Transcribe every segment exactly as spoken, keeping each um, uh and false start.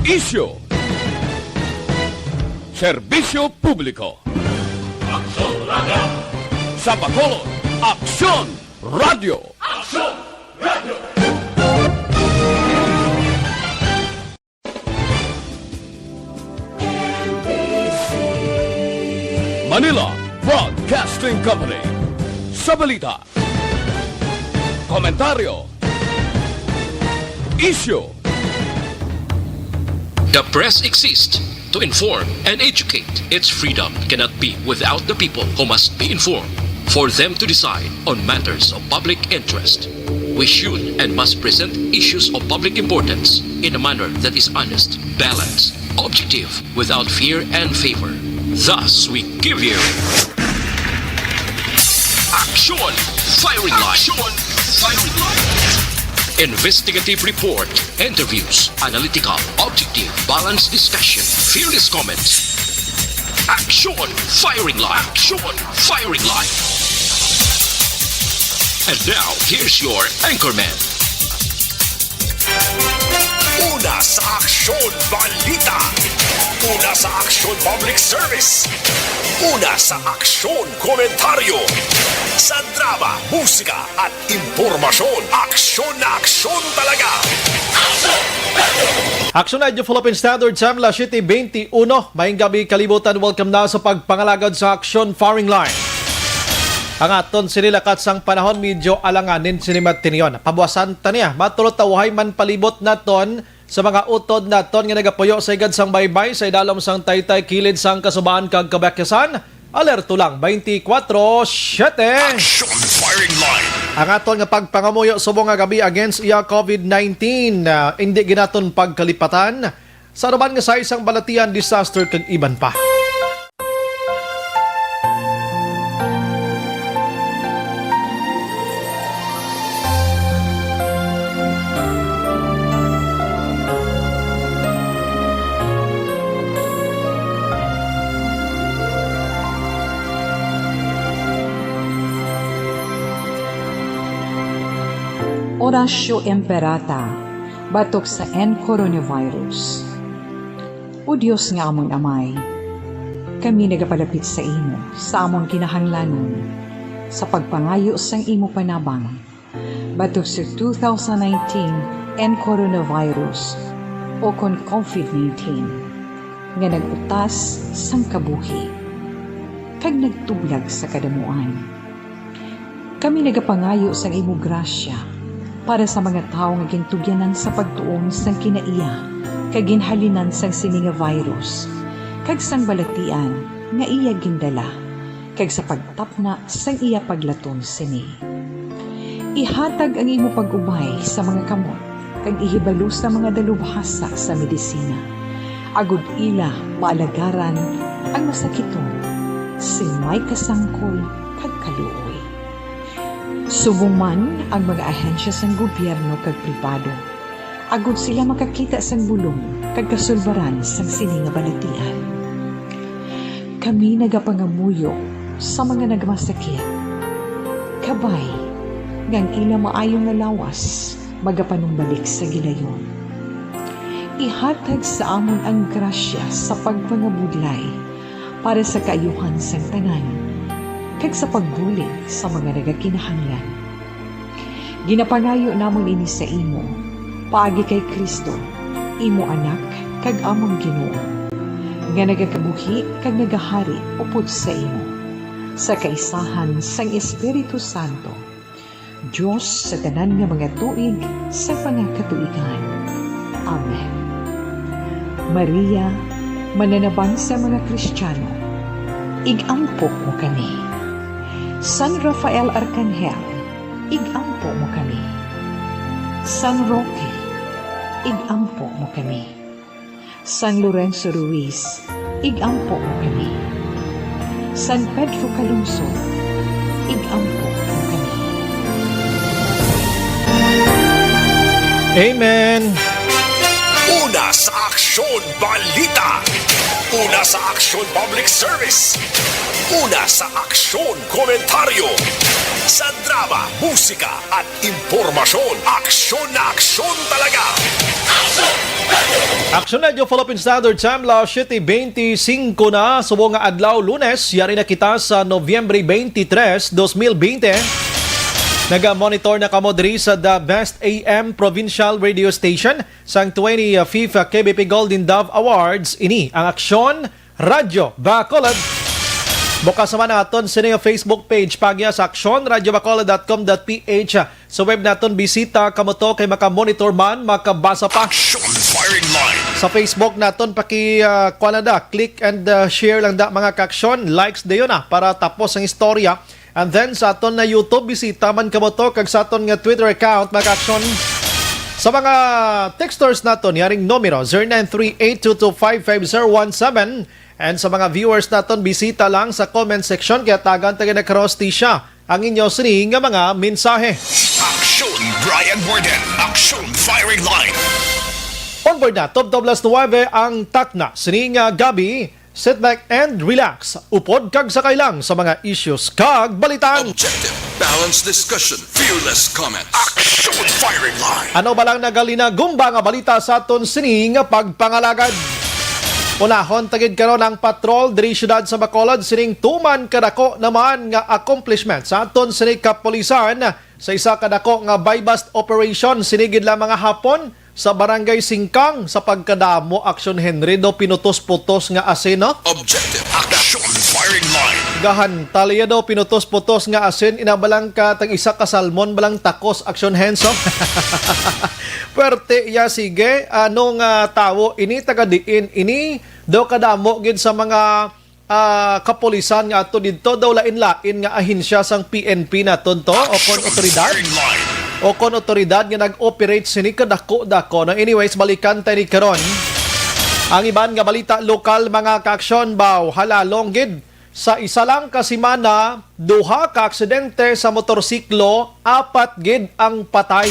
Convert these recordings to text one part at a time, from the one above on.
Isyu. Serbisyo publiko. Aksyon Radio. Sa Bacolod, Aksyon Radio. Aksyon Radio. Manila Broadcasting Company. Sa balita, komentaryo, isyu. The press exists to inform and educate. Its freedom cannot be without the people, who must be informed for them to decide on matters of public interest. We should and must present issues of public importance in a manner that is honest, balanced, objective, without fear and favor. Thus, we give you Aksyon Firing Line. Aksyon Firing Line. Investigative report, interviews, analytical, objective, balanced discussion, fearless comments. Aksyon Firing Line. Aksyon Firing Line. And now, here's your anchorman. Una sa Aksyon Balita. Una sa Aksyon Public Service. Una sa Aksyon Komentaryo. Sa drama, musika, at impormasyon, aksyon na aksyon talaga. Aksyon Radio Philippine Standard Time, alas siyete beintiuno. Maayong gabi, kalibutan. Welcome na sa pagpangalagad sa Aksyon Firing Line. Ang aton sinilakat sang panahon, medyo alanganin sini, Martinion. Pabuasan ta niya. Matulot ta, uhay man palibot naton sa mga utod naton nga nagapuyo sa higad sang baybay, sa idalom sang taytay, kilid sang Kasubaan kag Kabakyasan. Alerto lang, twenty-four seven. Action Firing Line. Ang aton nga pagpangamuyo subong nga gabi against iya COVID nineteen, ah, indi gid naton pagkalipatan. Sa anuman nga size sang balatian, disaster, kag iban pa. Oratio Imperata, batok sa N coronavirus. O Dios nga amon Amay, kami nagapalapit sa imo sa amon kinahanglanon, sa pagpangayo sang imo panabang batok sa two thousand nineteen N coronavirus, o kon COVID nineteen, nga nag-utas sang kabuhi kag nagtublag sa kadamuan. Kami nagapangayo sang imo grasya para sa mga tawo nga gintugyanan sa pagtuon sang kinaiya kag ginhalinan sang sini nga virus, kag sang balatian nga iya gindala, kag sa pagtapna sang iya paglaton sini. Ihatag ang imo pag-ubay sa mga kamot kag ihibalo sa mga dalubhasa sa medisina, agod ila maalagaran ang masakiton sing may kasangkol kag kaluoy. Subong man ang mga ahensya sang gobyerno kag pribado, agod sila makakita sang bulong kag kasulbaran sang sini nga balatian. Kami nagapangamuyo sa mga nagmasakit, kabay nga ang ila maayo nga lawas magapanumbalik sa gilayon. Ihatag sa amon ang grasya sa pagpangabudlay para sa kaayuhan sang tanan, kag sa pagbulig sa mga nagakinahanglan. Ginapangayo namon ini sa imo, paagi kay Cristo, imo Anak kag amon Ginoo, nga nagakabuhi kag nagahari upod sa imo, sa kaisahan sang Espiritu Santo, Dios sa tanan nga mga tuig sa mga katuigan. Amen. Maria, mananabang sa mga Kristiyano, ig-ampo mo kami. San Rafael Arkanghel, ig-ampo mo kami. San Roque, ig-ampo mo kami. San Lorenzo Ruiz, ig-ampo mo kami. San Pedro Calungsod, ig-ampo mo kami. Amen. Una sa Aksyon Balita. Una sa Aksyon Public Service. Una sa Aksyon Komentaryo. Sa drama, musika, at impormasyon, aksyon na aksyon talaga. Aksyon Radyo Philippine Standard Time, alas siyete beintisinko na, subong nga adlaw, Lunes, yari na kita sa Nobyembre twenty-three, twenty twenty. Naga-monitor na kamo diri sa The Best A M Provincial Radio Station sang twenty-fifth K B P Golden Dove Awards. Ini ang Aksyon Radyo Bacolod. Bukas naman naton sini nga Facebook page, pagya sa aksyon radyo bacolod dot com dot P H. Sa web naton, bisita kamo to kay makamonitor man, makabasa pa. Action Firing Line. Sa Facebook naton, paki, ah, kuha na da, click and, ah, share lang da, mga kaaksyon. Likes dayon na para tapos ang istorya. And then sa aton na YouTube, bisita man kamo to, kag sa aton nga Twitter account, mga kaaksyon. Sa mga texters naton, yaring numero, zero nine three eight two two five five zero one seven. And sa mga viewers naton, bisita lang sa comment section, kay tagan ta gid na cross ti siya ang inyo sini nga mga mensahe. Action Brian Warden, Action Firing Line. On board na, tubtob alas nuwebe ang takna sini nga gabi. Sit back and relax. Upod kag sakay lang sa mga issues kag balitaan. Objective, balanced discussion, fearless comments. Action Firing Line. Ano ba lang nagalinagumba nga balita sa aton sini nga pagpangalagad? Unahon ta gid karon ang patrol diri siyudad sa Bacolod sining tuman kadako naman nga accomplishment sa aton sini kapulisan sa isa kadako nga buy-bust operation sini gid lang mga hapon sa Barangay Singkang sa pagkadamo, Action Henry, do pinutos-putos nga asin, no? Objective, action, firing line. Gahantal iya do pinutos-putos nga asin, inabalang ka tag isa ka salmon balang takos, Action Henso. Puwerte iya, sige. Ano nga tawo ini, taga diin ini? Do kadamo gid sa mga ah, kapulisan nga ato didto, daw lain-lain nga ahensya sang P N P naton to, o kon otoridad, o kon otoridad nga nag-operate sini kadako-dako. No, anyways, balikan ta ni karon. Ang iban nga balita lokal, mga kaaksyon, baw, halalong gid sa isa lang ka semana, duha ka aksidente sa motorsiklo, apat gid ang patay.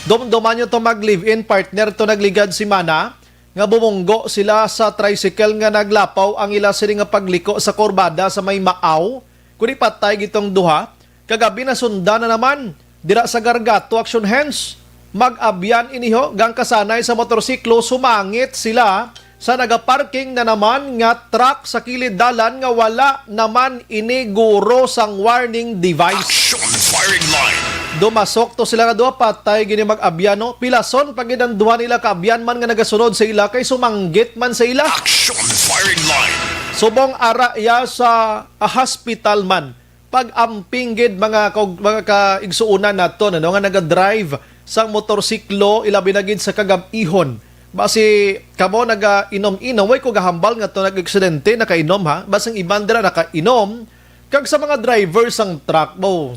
Dumduman nyo to, mag-live-in partner to nagligad semana nga bumunggo sila sa tricycle nga naglapaw ang ila sini nga pagliko sa kurbada sa may Maaw, kundi patay gid tong duha. Kagabi nasundan na naman dira sa Gargato, Action Hands. Mag-abyan ini ho, gangkasanay sa motorsiklo, sumangit sila sa nagaparking na naman nga truck sa kilid dalan nga wala naman ini guro sang warning device. Action firing line. Dumasok to sila nga duha, patay gini mag-abyan, no? Pilason pa gid ang duha nila ka abyan man nga nagasunod sa ila kay sumanggit man sa ila. Action firing line. Subong ara iya sa, ah, hospital man. Pag-amping gid mga kaug-, mga kaigsuonan naton, ano, nga naga-drive sang motorsiklo, ilabi na gid sa kagab-ihon. Basi kamo naga-inom-inom, way ko gahambal nga to nag-aksidente, nakainom, ha? Basi ang iban dira nakainom, kag sa mga driver sang truck, bo,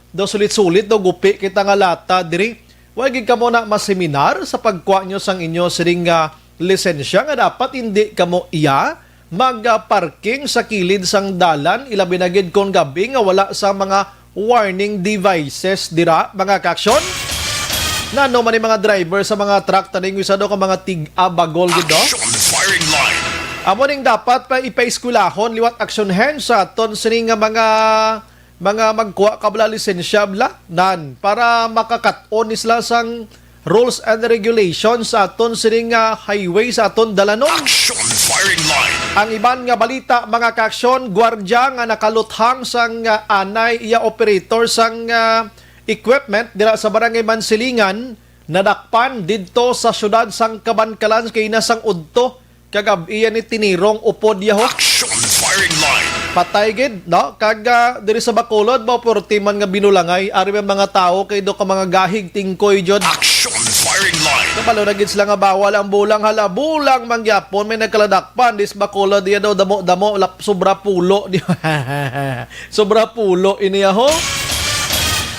daw sulit-sulit, daw gupi kita nga lata diri. Way gid kamo na maseminar sa pagkuha nyo sang inyo siring nga lisensya nga dapat hindi kamo iya mag-parking sa kilid sang dalan, ilabi na gid kon gabi nga wala sa mga warning devices dira, mga kaaksyon? Nano man ni mga driver sa mga truck taning isa daw ka mga tig-abagol gid, no? Action firing line. Amo ning dapat pa ipaeskwelahon liwat Action Hands sa aton sini nga mga, mga magkuha ka bala lisensya bala, nan, para makakat-on ni sila sang rules and regulations sa aton sining, ah, highway sa aton dalanon. Action firing line. Ang iban nga balita, mga kaaksyon, gwardya nga nakaluthang sang, ah, anay iya operator sang, ah, equipment dira sa Barangay Mansilingan, nadakpan didto sa siyudad sang Kabankalan kay na sang udto kagab-i ni tinirong upod iya ho. Action firing line. Patay gid, no? Kag, ah, diri sa Bacolod, mao, purti man nga binulangay. Ari may mga tawo kay do ka mga gahig tingkoy jud. Action firing line. Kabalo na gid sila nga bawal ang bulang, hala, bulang man gyapon. May nagkaladakpan, dis Bacolod, iya daw damo-damo, lap-, sobra pulo. Di ba? Sobra pulo ini, ho.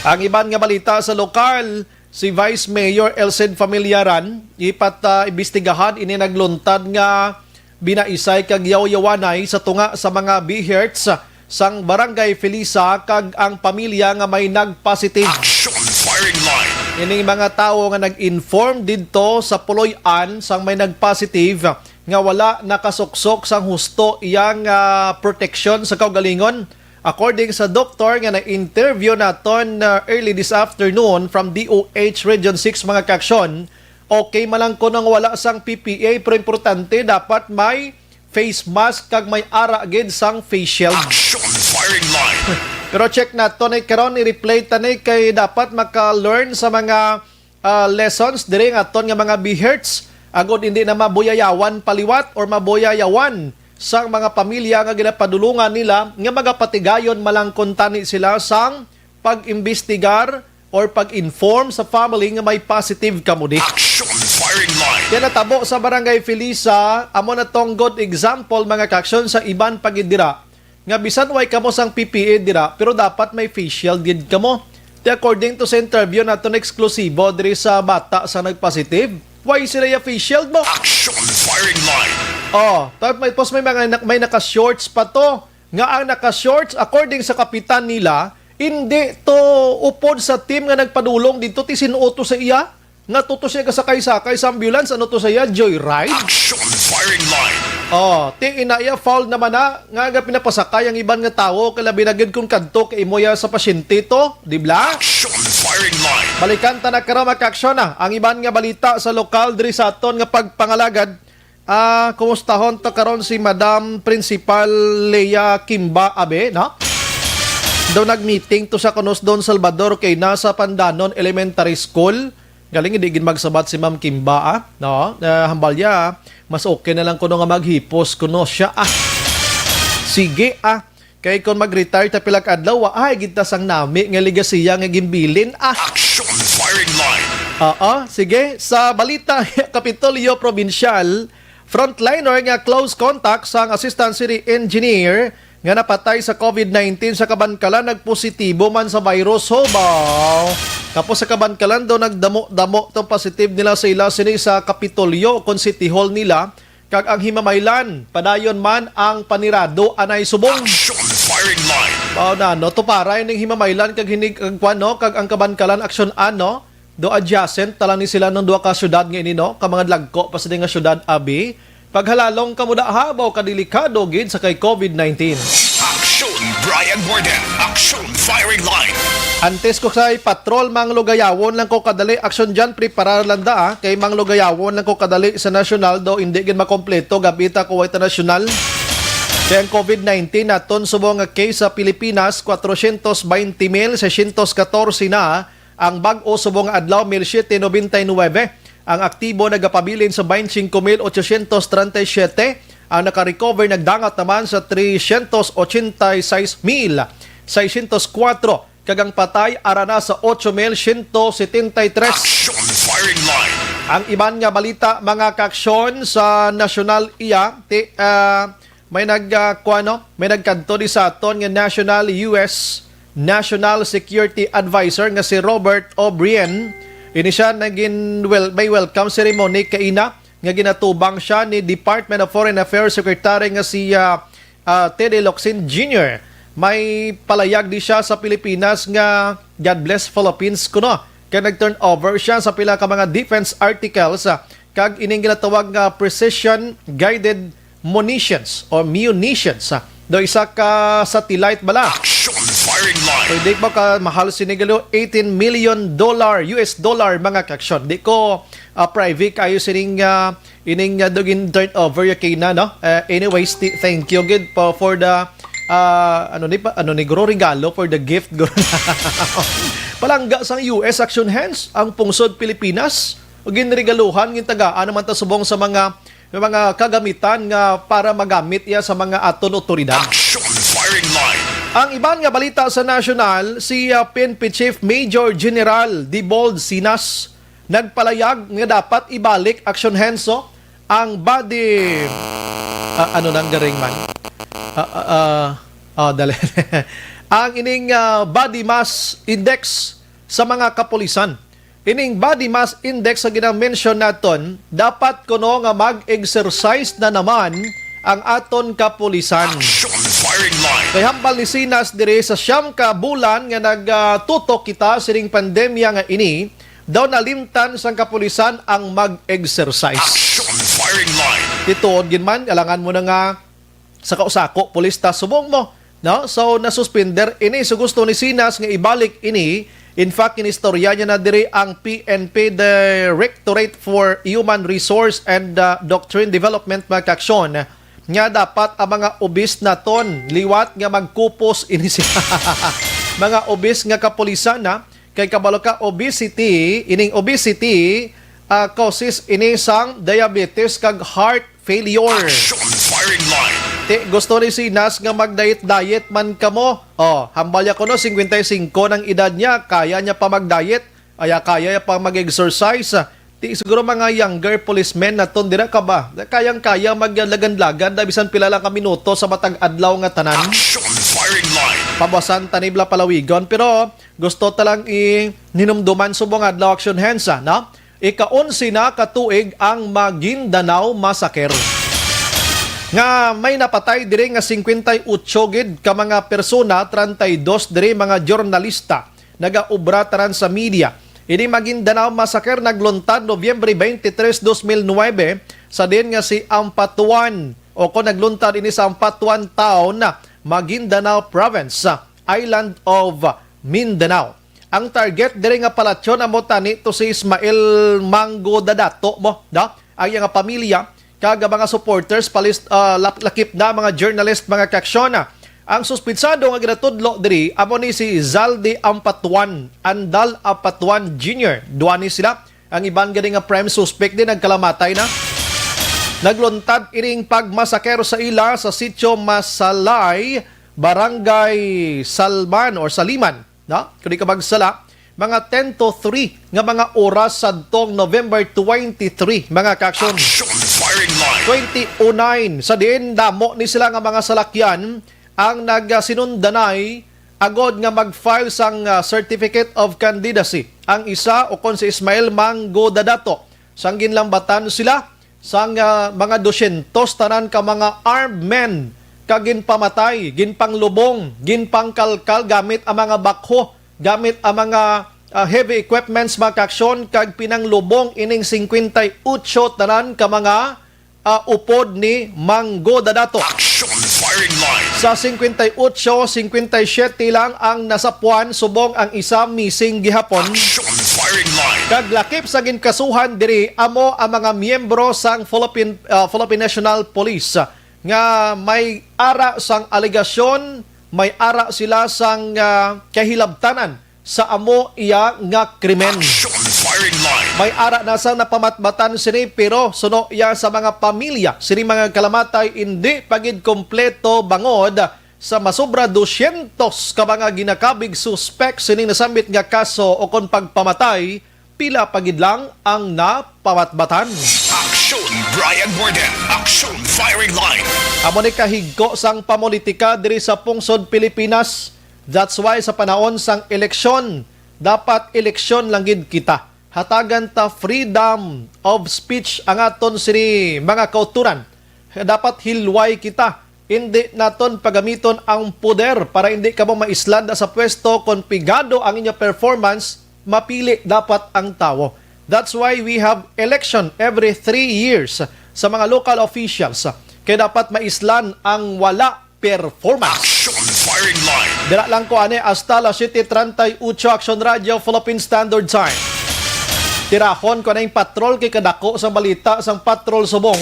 Ang iban nga balita sa lokal, si Vice Mayor Elcid Familiaran, ipat, ah, imbestigahan ini nagluntad nga binaisay kag yawyawanay sa tunga sa mga BHERTs sang Barangay Felisa kag ang pamilya nga may nag-positive. Action firing line. Ining mga tawo nga nag-inform didto sa puloy-an sang may nag-positive nga wala nakasuksok sang husto iyang, ah, proteksyon sa kaugalingon. According sa doktor nga na-interview naton, uh, early this afternoon from D O H Region six, mga kaaksyon, Okay man lang kuno nga wala sang P P E, pero importante dapat may face mask kag may ara gid sang face shield. Action firing line. Pero check naton ni karon, i-replay ta ni kay dapat maka-learn sa mga ah, lessons diri nga aton nga mga BHERTs, agod hindi na mabuyayawan paliwat or mabuyayawan sang mga pamilya nga ginapadulungan nila nga magapatigayon malangkon tani sila sang pag-imbestigar or pag-inform sa family nga may positive kamo di. Action firing line. Kaya natabo sa Barangay Felisa, amo na tong good example, mga kaaksyon, sa iban pa gid dira nga bisan way kamo sang P P E dira, pero dapat may face shield gid kamo. Ti according to sa interview naton eksklusibo diri sa bata sa nagpositive, way sila ya face shield mo. Action firing line. Oh, tapos may, tapos may mga nak- may naka-shorts pa to. Nga ang naka-shorts, according sa kapitan nila, hindi to upod sa team nga nagpadulong dito, ti sinuot to sa iya. Nga tuto siya gasakay-sakay sa ambulance, ano to sa iya? Joyride? Action firing line. Oh, ti ina iya, foul naman na, nga, nga pinapasakay ang iban nga tawo, kay labi na gid kung kadto kay imo ya sa pasyente to, di bla? Action firing line. Balikan ta na karon, mga kaaksyon, ah, ang iban nga balita sa lokal diri sa aton nga pagpangalagad. Ah, kumustahon ta karon si Madam Principal Lea Kimba Abe, no? Daw nag-meeting to sa kuno sa Don Salvador kay nasa Pandanon Elementary School. Galing, hindi gid magsabat si Ma'am Kimba, ah, no? Ah, hambal ya, mas okay na lang kuno nga maghipos kuno siya, ah. Sige, ah. Kay kung mag-retire ta pila ka adlaw, wa ay gid ta sang nami nga legasiya nga ginbilin, ah. Action firing line. Oo, sige. Sa balita, Kapitolyo Probinsyal, frontliner nga close contact sang Assistant City Engineer nga napatay sa COVID nineteen sa Kabankalan nagpositibo man sa virus. Hobaw! Tapos sa Kabankalan daw nagdamo-damo tong positive nila sa ila sini sa Kapitolyo kon City Hall nila, kag ang Himamaylan padayon man ang panirado anay subong. Action firing line. Mao na, no? Tuparay ning Himamaylan kag hinig kag kwan, no? Kag ang Kabankalan aksyon ano? Do adjacent talang ni sila ng duha ka syudad nga ini, no? Ka mga dlagko pa sa nga syudad, abi. Paghalalong kamo da, ha, baw kadelikado gid sa kay COVID nineteen. Action Brian Warden. Action firing line. Antes ko say patrol, Mang Lugayawon lang ko kadali. Action dyan, preparar lang da, ah. Kay Mang Lugayawon lang ko kadali sa nasyonal, do hindi gid makompleto, gabita ko way ta nasyonal. Kay ang COVID nineteen naton subong nga case sa Pilipinas, kwatro syentos baynte mil seiscientos katorse na. Ang bag-o subong nga adlaw, mil siyete nobenta y nuebe. Ang aktibo nagapabilin sa baynte singko mil otsosyentos trenta y siyete. Ang naka-recover nagdangat naman sa tresyentos otsenta y sais mil seiscientos kwatro, kag ang patay ara na sa otso mil siyento setenta y tres. Action firing line. Ang iban nga balita, mga kaaksyon, sa nasyonal iya, ti, ah, may nag, ah, kuwan, no? May nagkadto di sa aton nga national U S National Security Advisor nga si Robert O'Brien. Ini siya nagin wel-, may welcome ceremony kaina nga ginatubang siya ni Department of Foreign Affairs Secretary nga si, ah, ah, Teddy Locsin Junior. May palayag di siya sa Pilipinas nga God bless Philippines kuno. Kay nag-turn over siya sa pila ka mga defense articles, ah, kag ining ginatawag nga precision guided munitions o munitions, ah, do isa ka satellite bala. Action firing line. Pwede ba ka mahal sini galo? Eighteen million dollar, U S dollar, mga kaaksyon. Di ko, ah, privy kayo sining, ah, ining, ah, dugin turnover ya kay na, no? Ah, anyways, ti-, thank you gid po for the, ah, ano ni pa, ano ni guro, regalo for the gift, guro. Palangga sang U S Action Hands ang pungsod Pilipinas. Ginregaluhan, gintagaan naman ta subong sa mga, mga kagamitan nga para magamit iya sa mga aton otoridad. Action firing line. Ang iban nga balita sa nasyonal, si, ah, P N P Chief Major General Dibold Sinas nagpalayag nga dapat ibalik, Action Hands, oh, ang body, ah, ano nang garing man? Ah, ah, ah, ah, dali. Ang ining, ah, body mass index sa mga kapulisan. Ining body mass index nga gina-mention naton, dapat kuno nga mag-exercise na naman ang aton kapulisan. Action firing line. Kay hambal ni Sinas diri sa siyam ka bulan nga nagatutok kita sining pandemya nga ini, daw nalimtan sang kapulisan ang mag-exercise. Action firing line. Tituod gid man, alangan mo na nga sako-sako, pulis ta subong mo, no? So, nasuspender ini. So, gusto ni Sinas nga ibalik ini In fact, inistorya niya na diri ang P N P Directorate for Human Resource and, uh, Doctrine Development, mga kaaksyon, nga dapat ang mga obese naton liwat nga magkupos ini si mga obese nga kapulisan, ha? Kay kabalo ka, obesity, ining obesity, ah, causes ini sang diabetes kag heart failure. Action firing line. Ti, gusto ni si Nas nga mag-diet-diet man kamo. Oh, hambal niya kuno, singkwenta y singko nang edad niya, kaya niya pa mag-diet, aya kaya niya pa mag-exercise. Ti, siguro mga younger policemen naton dira ka ba? Kayang-kaya maglagan-lagan na bisan pila lang ka minuto sa matag adlaw nga tanan. Action firing line. Pabasan tanib la palawigon, pero gusto ta lang i-, hinumduman subong adlaw, Action Hands, ah, no? Ika-onse na ka tuig ang Maguindanao Massacre, nga may napatay diri nga singkwenta y otso gid ka mga persona, treinta y dos diri mga journalista nagaobra tanan sa media. Ini Maguindanao Massacre nagluntad Nobyembre twenty-three, dos mil nuebe, sa din nga si Ampatuan, o kon nagluntad ini sa Ampatuan Town, Maguindanao Province, Island of Mindanao. Ang target diri nga palasyo amo tani to si Ismael Mango Dadato mo, da? Ang iyang pamilya kag ang mga supporters, palis-, ah, lak-, lakip na mga journalist, mga kaaksyon. Ang suspitsado nga ginatudlo diri amo ni si Zaldi Ampatuan, Andal Ampatuan Junior. Duha ni sila. Ang iban gani nga prime suspect din nagkalamatay na. Nagluntad ining pagmasaker sa ila sa Sitio Masalay, Barangay Salman or Saliman, no? Kung di ka magsala, mga ten to three nga mga oras sadtong November twenty-three, mga kaaksyon. Action firing line. Twenty oh nine, sa diin damo ni sila nga mga salakyan ang nagasinundanay agod nga mag-file sang, ah, certificate of candidacy ang isa, o kon si Ismael Mango Dadato, sang ginlambatan sila sang, ah, mga dosyentos tanan ka mga armed men, kag ginpamatay, ginpanglubong, ginpangkalkal gamit ang mga bakho, gamit ang mga, ah, heavy equipments, mga kaaksyon, kag pinanglubong ining singkwenta y otso tanan ka mga, ah, upod ni Mango Dadato. Action firing line. Sa singkwenta y otso, singkwenta y siyete lang ang nasapuan, subong ang isa missing gihapon. Action firing line. Kag lakip sa ginkasuhan diri amo ang mga miyembro sang Philippine, ah, Philippine National Police nga may ara sang alegasyon, may ara sila sang, ah, kahilabtanan sa amo iya nga krimen. Action firing line. May ara na sang napamatbatan sini, pero suno iya sa mga pamilya sini mga kalamatay, indi pa gid kompleto bangod sa masobra dosyentos ka mga ginakabig suspek sining nasambit nga kaso o kon pagpamatay, pila pa gid lang ang napamatbatan. Action Brian Warden. Action firing line. Amo ni kahigko sang pamulitika diri sa pungsod Pilipinas. That's why sa panahon sang eleksyon, dapat eleksyon lang gid kita. Hatagan ta freedom of speech ang aton sini mga kauturan. Dapat hilway kita. Indi naton pagamiton ang poder para indi kamo maislanda sa pwesto kon pigado ang inyo performance, mapili dapat ang tawo. That's why we have election every three years sa mga local officials. Kay dapat maislan ang wala performance. Action firing line. Dira lang ko ani hasta las siete treinta y ocho, Action Radio, Philippine Standard Time. Tirahon ko na yung patrol kay kadako sa balita sang patrol subong.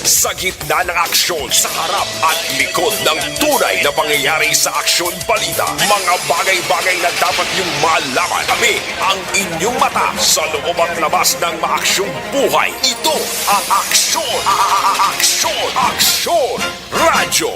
Sa gitna ng aksyon, sa harap at likod ng tunay na pangyayari sa aksyon balita, mga bagay-bagay na dapat niyong malaman. Kami ang inyong mata sa loob at labas ng maaksyong buhay. Ito ang aksyon, a-, a-, a-, aksyon, aksyon, radyo.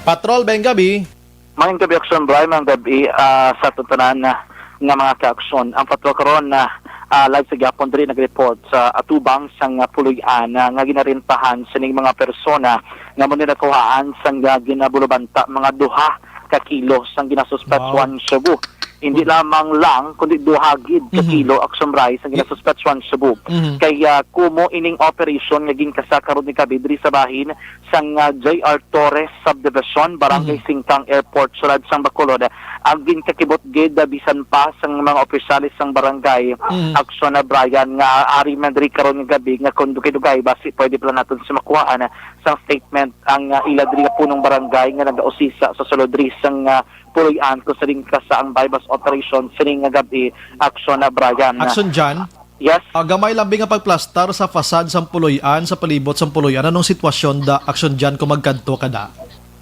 Patrol, Beng Gabi. Maayong gabi, Aksyon Bri, maayong gabi, ah, sa aton tanan, ah, nga mga kaaksyon. Ang patrol karon na, ah, live sa gihapon diri nag-report sa atubang sang, ah, puloy-an, ah, nga ginarentahan sining mga persona nga amo ni nakuhaan sang, ah, ginabulubanta mga duha ka kilo sang ginasuspetswan shabu. Hindi lamang lang, kundi duha gid ka kilo, Aksyon Bri, sang ginasuspetswan shabu. Kay, ah, kumo ining operation nga ginkasa karon ni gabi diri sa bahin sang, ah, J R Torres Subdivision, Barangay Singkang Airport, Siyudad sang Bacolod. Ang ginkakibot gid, ah, bisan pa sang mga opisyales sang barangay, Aksyon na Brian, nga ari man diri karon nga gabi nga kon dugay-dugay basi pwede pala naton sa makuhaan, ah, sang statement ang, ah, ila diri nga punong barangay nga nagausisa sa sulod diri sang, ah, Puloy-an, kung sa rin ka sa ang buy-bust operation sining nga gab-i, Action, ah, Brian. Action, John. Yes. Ah, gamay lang bi nga pagplastar sa fasad sang Puloy-an, sa palibot sang Puloy-an. Anong sitwasyon da, Action, John, kung magkadto ka da?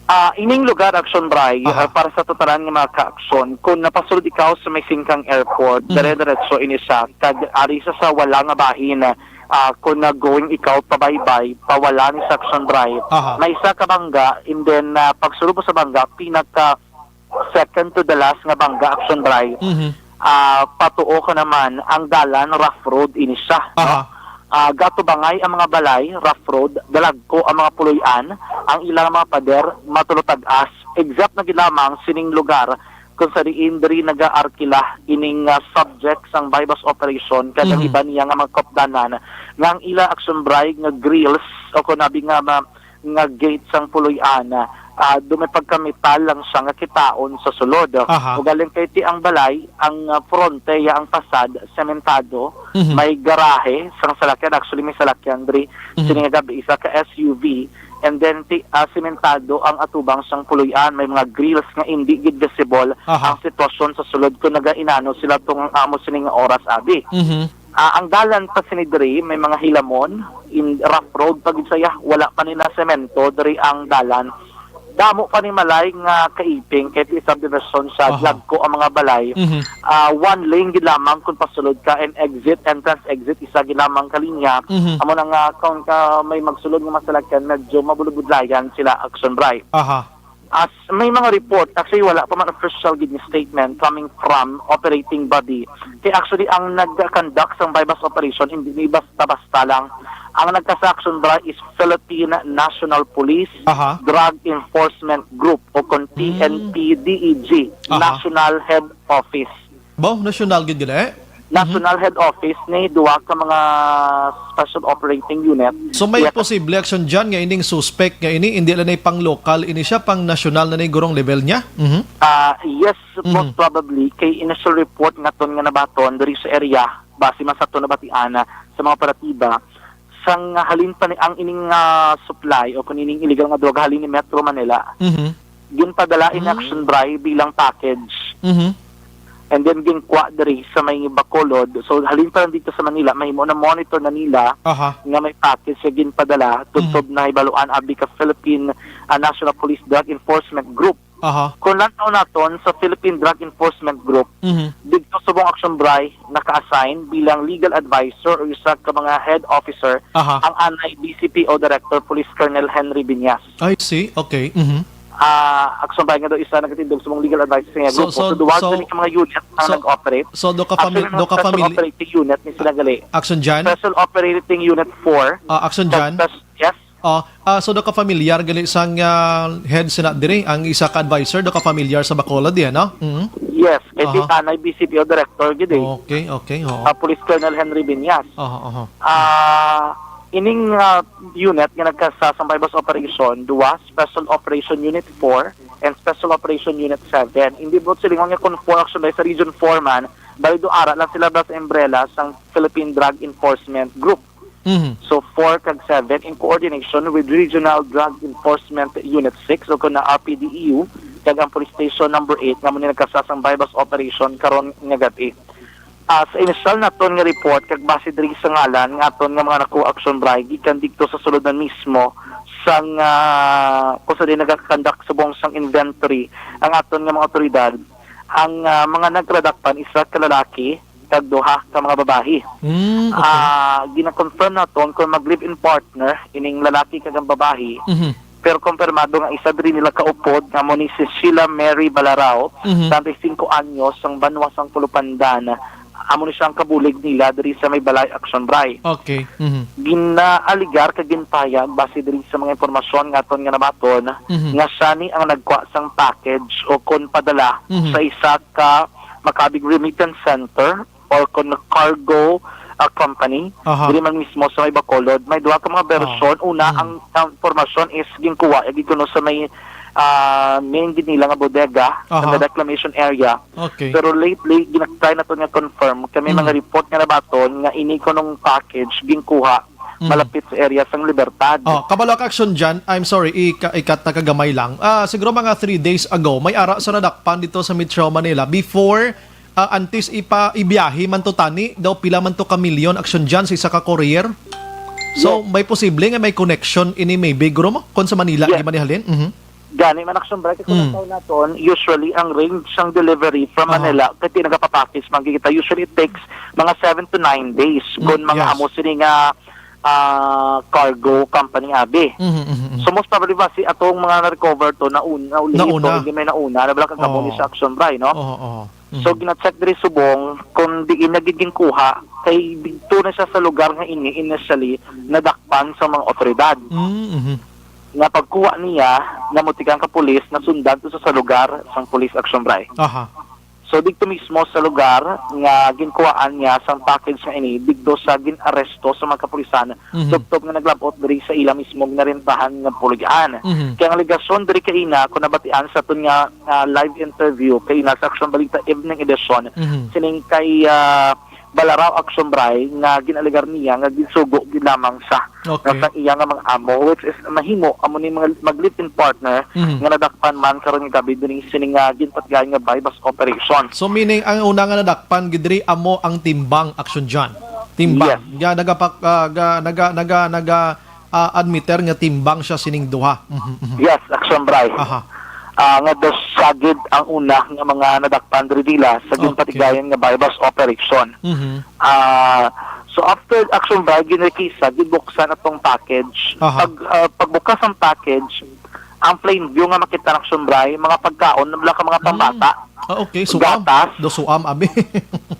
Ah, ining lugar, Action Bray, Aha. ah, para sa totalan nga mga ka-aksyon, kung napasulod ikaw sa may Singkang Airport, Mhm. dire-diretso ini siya, kag ari sa, sa wala nga bahin, ah, kung nag-going ikaw pabaybay, pawala ni sa Action Bray, Aha. may isa ka bangga, and then, ah, pagsulod mo sa bangga, pinaka second to the last nga bangga, Action Bray, Mhm. ah, patuo ka naman, ang dalan, rough road ini siya, no? Aha. Ah, gatubangay ang mga balay, rough road, dalagko ang mga puloy-an, ang ilang mga pader, matulotag-as, exact na gid lamang sining lugar kung sa diin diri nagaarkila ining, ah, subject sang buy-bust operation, kag ang Mhm. iba niya nga mga kaupdanan, nga ang ila, Action Bray, nga grills, o kung abi nga ma-, nga gate sang puloy-an, ah, do may pagkametal lang siya nga kitaon sa sulod. Aha. Ugaling kay ti ang balay, ang, ah, fronte, ya ang pasad, sementado, Mhm. may garahe sang salakyan. Actually, may salakyan diri. Mhm. Sini nga gab-i, isa ka S U V. And then, ti, ah, sementado ang atubang sang puloy-an. May mga grills nga indi gid visible Aha. ang sitwasyon sa sulod kung nagainano sila tong amo sini nga oras, abi. Mhm. Ah, ang dalan pa sini diri, may mga hilamon, in rough road pa gid saya, wala pa ni na semento diri ang dalan. Damo pa ni malay nga kaiping, kay ti subdivision sa Aha. Dagko ang mga balay. Mhm. Ah, one lane gid lamang kung pasulod ka, and exit, entrance exit, isa gid lamang ka linya. Mhm. Amo na nga, kung ka may magsulod nga masalakyan, medyo mabulubudlayan sila, Action Bray. Aha. As may mga report, actually wala pa man official gid nga statement coming from operating body. Kay actually ang nag-conduct sang buy-bust operation hindi ni basta-basta lang. Ang nagka-sa, Action Bray, is Philippine National Police Aha. Drug Enforcement Group o kon Mm. P N P D E G Aha. National Head Office. Ba, national gid gali? National Head Office ni duwa ka mga Special Operating Unit. So may Yes. posible, Action John, nga ining suspect nga ini, hindi lang na pang local, ini siya pang national na ni gurong level niya? Mhm. Ah, yes, Mhm. most probably, kay initial report nga ton nga nabaton diri sa area, base man sa aton nabatian, ah, sa mga operatiba, sang halin pa ni ang ining, ah, supply o kung ining illegal nga droga halin ni Metro Manila, Mhm. ginpadala in Mm. Action Bray bilang package. Mhm. And then ginkuha diri sa may Bacolod. So, halin pa lang dito sa Manila, mahimo na monitor na nila Aha. nga may package nga ginpadala, tubtob Mhm. na hibaluan abi ka Philippine, ah, National Police Drug Enforcement Group. Aha. Kung lantaw naton sa Philippine Drug Enforcement Group, Mhm. dito subong Action Bray naka-assign bilang legal advisor o isa ka mga head officer Aha. ang anay B C P O Director Police Colonel Henry Binyas. I see. Okay. Mhm. Ah, Action Bray nga daw isa nagatindog sa mga legal advice sa So, grupo. So, so, duwa so, gani ka mga unit ang so, nag-operate. So, do ka Actually, fami-, mga do ka special famili-, operating unit ni sila gali. Action Jan? Special Operating Unit four. Ah, Action Jan? Yes? Ah, ah, so, do ka familiar gali sang, ah, head sina diri, ang isa ka advisor, do ka familiar sa Bacolod diyan, no? Mhm. Yes, kay Aha. Anay B C P O director gid eh. Okay, okay, oo. Ah, Police Colonel Henry Binyas. Aha, aha. Ah, ining, ah, unit nga nagkasasambay bus operation, duwa, Special Operation Unit four and Special Operation Unit seven. Hindi buot silingon nga kon four action dahil sa Region four man, bali do ara lang sila ba sa umbrella sang Philippine Drug Enforcement Group. Mhm. So, four kag seven in coordination with Regional Drug Enforcement Unit six o kon na R P D E U kag ang Police Station Number eight nga amo ni nagkasasambay bus operation karon nga gab-i. Ah, sa inisyal naton nga report kag base diri sa ngalan nga aton nga mga nakuha action bray gikan didto sa sulod na mismo sang, ah, kung sa di nagakandak subong sang inventory ang aton nga mga otoridad, ang, ah, mga nagkadakpan isa ka lalaki kag duha ka mga babayi. Mm, okay. Ah, gina-confirm naton kung mag-live-in partner ining lalaki kag ang babayi. Mhm. Pero kumpirmado nga isa diri nila kaupod nga amo ni si Sheila Mary Balarao, Mhm. treinta y cinco anyos, sang Banwa sang Pulupandan. Amo ni siya ang kabulig nila diri sa may balay action bray. Okay. Mhm. Ginaaligar kag ginpayag base diri sa mga impormasyon nga aton nga nabaton Mhm. nga siya ni ang nagkuha sang package o kon padala Mhm. sa isa ka makabig remittance center or kon cargo, ah, company, Aha. diri man mismo sa may Bacolod. May duha ka mga Ah. bersyon. Una, Mm. ang, ang impormasyon is ginkuha, eh, gid kuno sa may, ah, main gid nila nga bodega, Aha. sa may reclamation area. Okay. Pero lately, ginatry naton nga confirm kay may Mm. mga report nga nabaton nga ini kunong package ginkuha Mm. Malapit sa area sang Libertad. Oh, kabalo ka, Action Jan, I'm sorry, ika-, ikat na kagamay lang. Ah, siguro mga three days ago, may ara sa nadakpan dito sa Metro Manila. Before, ah, antes ipa-, ibiyahe man to tani, daw pila man to ka milyon, Action Jan, sa isa ka courier. So, yes, may posible nga may connection ini maybe, guro mo, kung sa Manila, yes, di man ihalin? Mhm. Gani man, Action Bright, kung, mm, ang tawag naton, usually ang range sang delivery from, aha, Manila, kay di nagapapakis, makikita, usually it takes mga seven to nine days. Mm, kung mga, yes, amo sini nga, ah, cargo company, abi. Mhm, mhm, mhm. So, most probably ba si atong mga na-recover to nauna, uli ito, nauna, hindi may nauna, na wala kagamo ni, oo, sa Action Bright, no? Oo, oo. So, mhm, gina-check diri subong kung diin na gid ginkuha, kay didto na siya sa lugar nga ini initially nadakpan sa mga otoridad. Mm, mhm. Nga pagkuha niya, namutikang ka pulis, nasundan to sa, sa lugar sang pulis, Action Bright. Aha. So, didto mismo sa lugar nga ginkuhaan niya sang package nga ini, didto sa gin-aresto sa mga kapulisan, mhm, tubtob nga naglab-ot diri sa ila mismo ginarentahan nga puloy-an. Mhm. Kay ang alegasyon diri kaina, kung nabatian sa aton nga, ah, live interview kaina sa Action Balita Evening Edition, mhm, sining kay, ah, Balaraw, Action Bright, nga gin-alegar niya nga ginsugo gid lamang siya, okay, nga sang iya nga mga amo, which is mahimo amo ni mga mag-live-in partner, mhm, nga nadakpan man karon nga gabi diri sining, ah, ginpatigayon nga buy-bust operation. So, meaning, ang una nga nadakpan gid diri amo ang Timbang, Action Jan. Timbang. Yes. Ga, nagapak-, ah, ga, naga, naga, naga, ah, admiter nga Timbang siya sining duha. Mhm, mhm. Yes, Action Bright. Aha. Ah, nga daw siya gid ang una nga mga nadakpan diri nila sa, okay, ginpatigayon nga buy-bust operation. Mhm. Ah, so, after, Action Bright, ginrekisa, gibuksan atong package. Aha. Pag, ah, pagbukas ang package, ang plain view nga makita, Action Bright, mga pagkaon, wala ka mga, mm, pambata. Ah, okay. Suam. Gatas. Do suam, abi.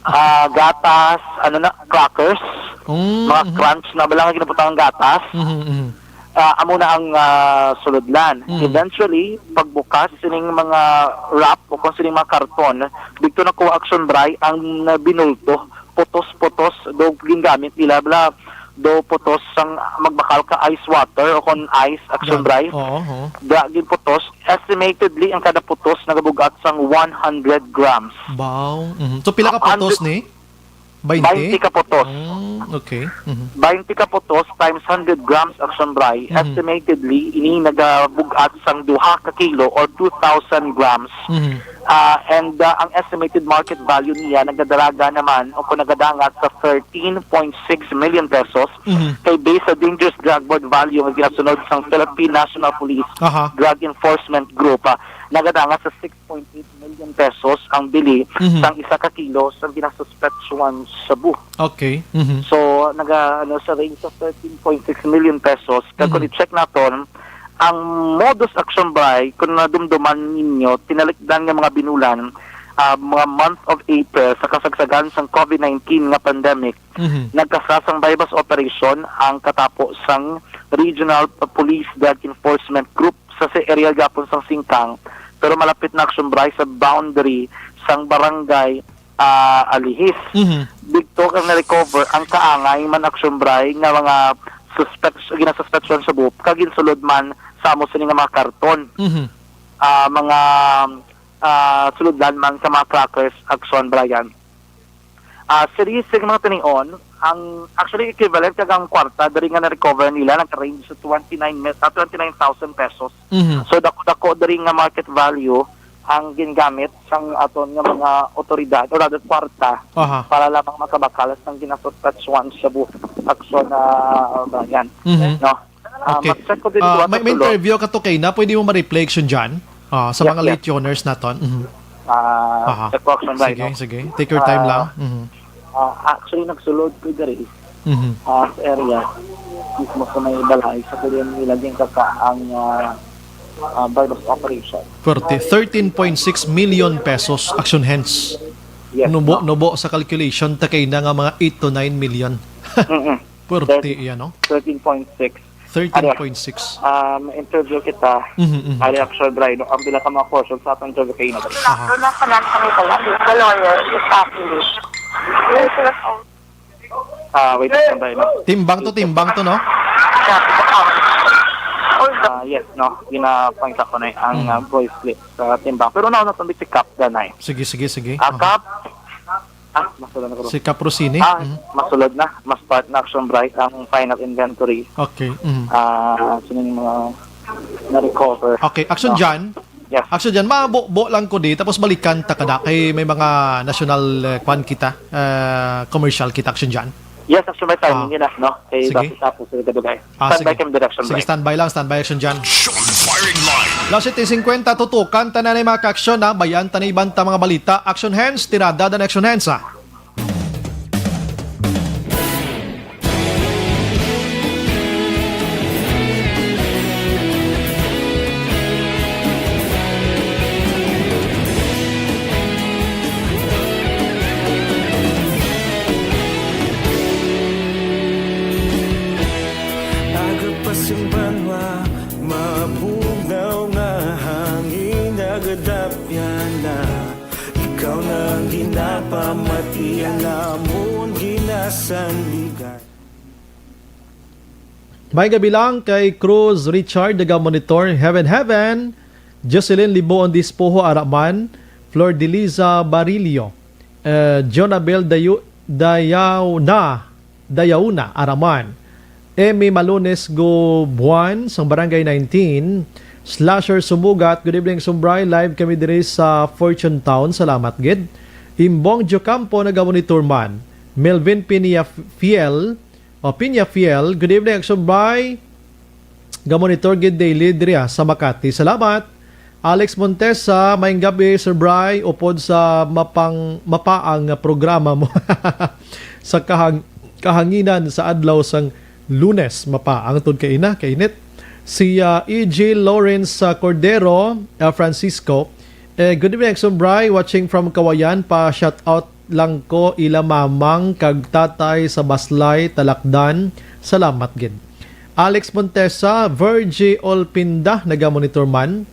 Ah, gatas, ano na, crackers, mm, mga, mhm, crunch na, wala nga ginabutang ang gatas. Mhm, mhm. Ah, amo na ang, ah, sulodlan. Mm. Eventually, pagbukas sining mga wrap o kung sining mga karton, dito nakuha, Action Bright, ang, ah, binulto, putos-putos, do gingamit nila, bla, do putos sang magbakal ka ice water o kung ice, Action, yeah, Bright. Oo, oo. Da, ginputos, estimatedly, ang kada putos nagabug-at sang one hundred grams. Wow. Mhm. So, pila ka putos ni? Bainte? Bainte ka putos. Mm, okay. Mhm. Bainte ka putos times hundred grams, Action Bright. Mhm. Estimatedly, ini nagabug-at sang duha ka kilo or two thousand grams. Mhm. Ah, and, ah, ang estimated market value niya nagadalaga naman o kung nagadangat sa thirteen point six million pesos. Mhm. Kay based sa Dangerous Drug Board value nga ginasunod sang Philippine National Police, aha, Drug Enforcement Group, ah, nagadangat sa six point eight million pesos ang bili, mhm, sang isa ka kilo sang ginasuspetsyohan shabu. Okay. Mhm. So, naga, ano, sa range of thirteen point six million pesos. Kag kung, mhm, i-check naton, ang modus, Action Bright, kung nadumduman ninyo, tinalikdan nga mga binulan, ah, mga month of April, sa kasagsagan sang COVID nineteen nga pandemic, mhm, nagkasa sang buy-bust operation ang katapo sang Regional Police Drug Enforcement Group sa, sa area gapon sang Singkang, pero malapit na, Action Bright, sa boundary sang barangay, ah, Alihis. Mhm. Didto kang na-recover ang kaangay man, Action Bright, nga mga suspects, ginasuspetsyohan shabu, kag ginsulod man sa amo sini nga mga karton. Mhm. Ah, mga, ah, sulodlan man sa mga crackers, Action Bright. Ah, sa recent mga tinion, ang actually equivalent kag ang kwarta diri nga na-recover nila nag-range sa twenty-nine mil, ah, twenty-nine thousand pesos. Mhm. So, dako-dako diri nga market value ang gingamit sang aton nga mga otoridad, or rather, kwarta, aha, para lamang makabakal sang ginasuspetsyohan shabu, Action, ah, Brian. Mhm. No? Ah, okay. Mag-check ko din. Ah, may, may interview ka to kay na, pwede mo ma-replay, Action Jan? Ah, sa, yes, mga, yes, late tuners naton. Mhm. Ah, aha, check ko, Action Bright, sige, no? Sige. Take your time, ah, lang. Mhm. Ah, actually, nagsulod ko diri, mhm, ah, sa area mismo sa may balay, sa kulihan nila din kaka ang, ah, ah, buy-bust operation. Pwerte, thirteen point six million pesos, Action, hence. Yes, nubo, no? Nubo sa calculation, takay na nga mga eight to nine million. Mm-mm. Pwerte yan, no? Thirteen point six. Thirteen point six. Ano, um, interview kita. Mhm, mhm. Ali Action Bright, no? Ang pila ka mga portion sa atong interview kayo na ba? Aha. Doon lang sa lang kami pala. The lawyer is happy. Ah, wait lang tayo, no? Timbang to, timbang to, no? Ah, yes, no? Gina-point ako na ang, hmm, ah, voice clip sa timbang. Pero now, natambit si Kap Danay. Sige, sige, sige. Ah, aha. Kap, Ah, masulod na ko. Si Caprosini? Ah, Mhm. masulod na. Mas part na, Action Bri, ang final inventory. Okay. Mhm. Ah, sino yung mga na-recover? Okay, Action Ah. Jan? Yeah. Action Jan, mabubo lang ko di, tapos balikan ta kada kay may mga national, eh, kwan kita, eh, commercial kita, Action Jan. Yes, Action Bri, timing Ah. yun, ah, no? Kay Sige. Dapat tapos sila gadugay. Ah, Standby sige. kami, Action Sige, Bri. standby lang, standby, Action Jan. Action firing line. Alas siyete singkwenta, tutukan ta na ni mga ka-action, ha? Bayan ta na iban ta mga balita. Action hands, tirada dan action hands, ha? Agapas ang banwa, mabugnaw nga hangin, nagadapyan na. Ikaw na ang ginapamati, ang amon ginasandigan. May gabi lang kay Cruz Richard, naga-monitor. Heaven, heaven. Jocelyn Liboon Dispoho, Araman. Flor Deliza Barillo. Eh, Jonabel Dayu-, Dayaw na. Dayauna, Araman. Emmy Malones Go Buan, sang Barangay nineteen. Slasher Sumugat, good evening, Sumbray. Live kami diri sa Fortune Town. Salamat gid. Imbong Jocampo, naga-monitor man. Melvin Pinia Fiel, o Pinya Fiel, good evening, Sumbray. Ga-monitor gid daily diri, ah, sa Makati. Salamat. Alex Montesa, maayong gabi, Sir Bry, upod sa mapang-, mapaang nga programa mo sa kahang-, kahanginan sa adlaw sang Lunes. Mapaang tod kay ina, kainit. Si, ah, E J Lawrence, ah, Cordero, ah, Francisco, eh, good evening, Sir Bry, watching from Kawayan, pa shout out lang ko ila mamang kag tatay sa Baslay, Talakdan. Salamat gid. Alex Montesa, Virgie Olpinda, naga-monitor man.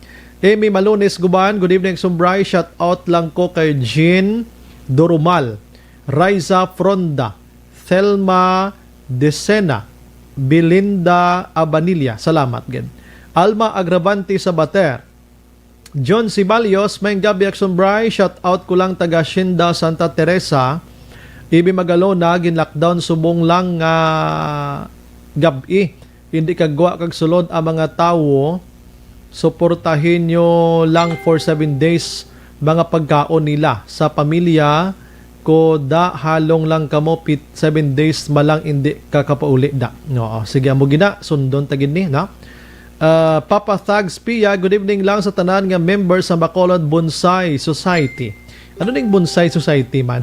Amy Malunis Guban, good evening, Sumbray. Shout out lang ko kay Jean Dorumal, Raiza Fronda, Thelma Decena, Belinda Abanilla. Salamat gid. Alma Agravante Sabater, John Sibalios, maayong gabi, Action Bry. Shout out ko lang taga Shinda, Santa Teresa. Ibi Magalona, gin-lockdown subong lang nga gab-i. Hindi kagwa kag sulod ang mga tawo. Suportahin nyo lang for seven days mga pagkaon nila sa pamilya ko da, halong lang kamo pit seven days malang indi ka kapauli da. Oo, sige, amo gina, sundon ta gid ni, no? Ah, Papa Thags Pia, good evening lang sa tanan nga member sa Bacolod Bonsai Society. Ano ning Bonsai Society man?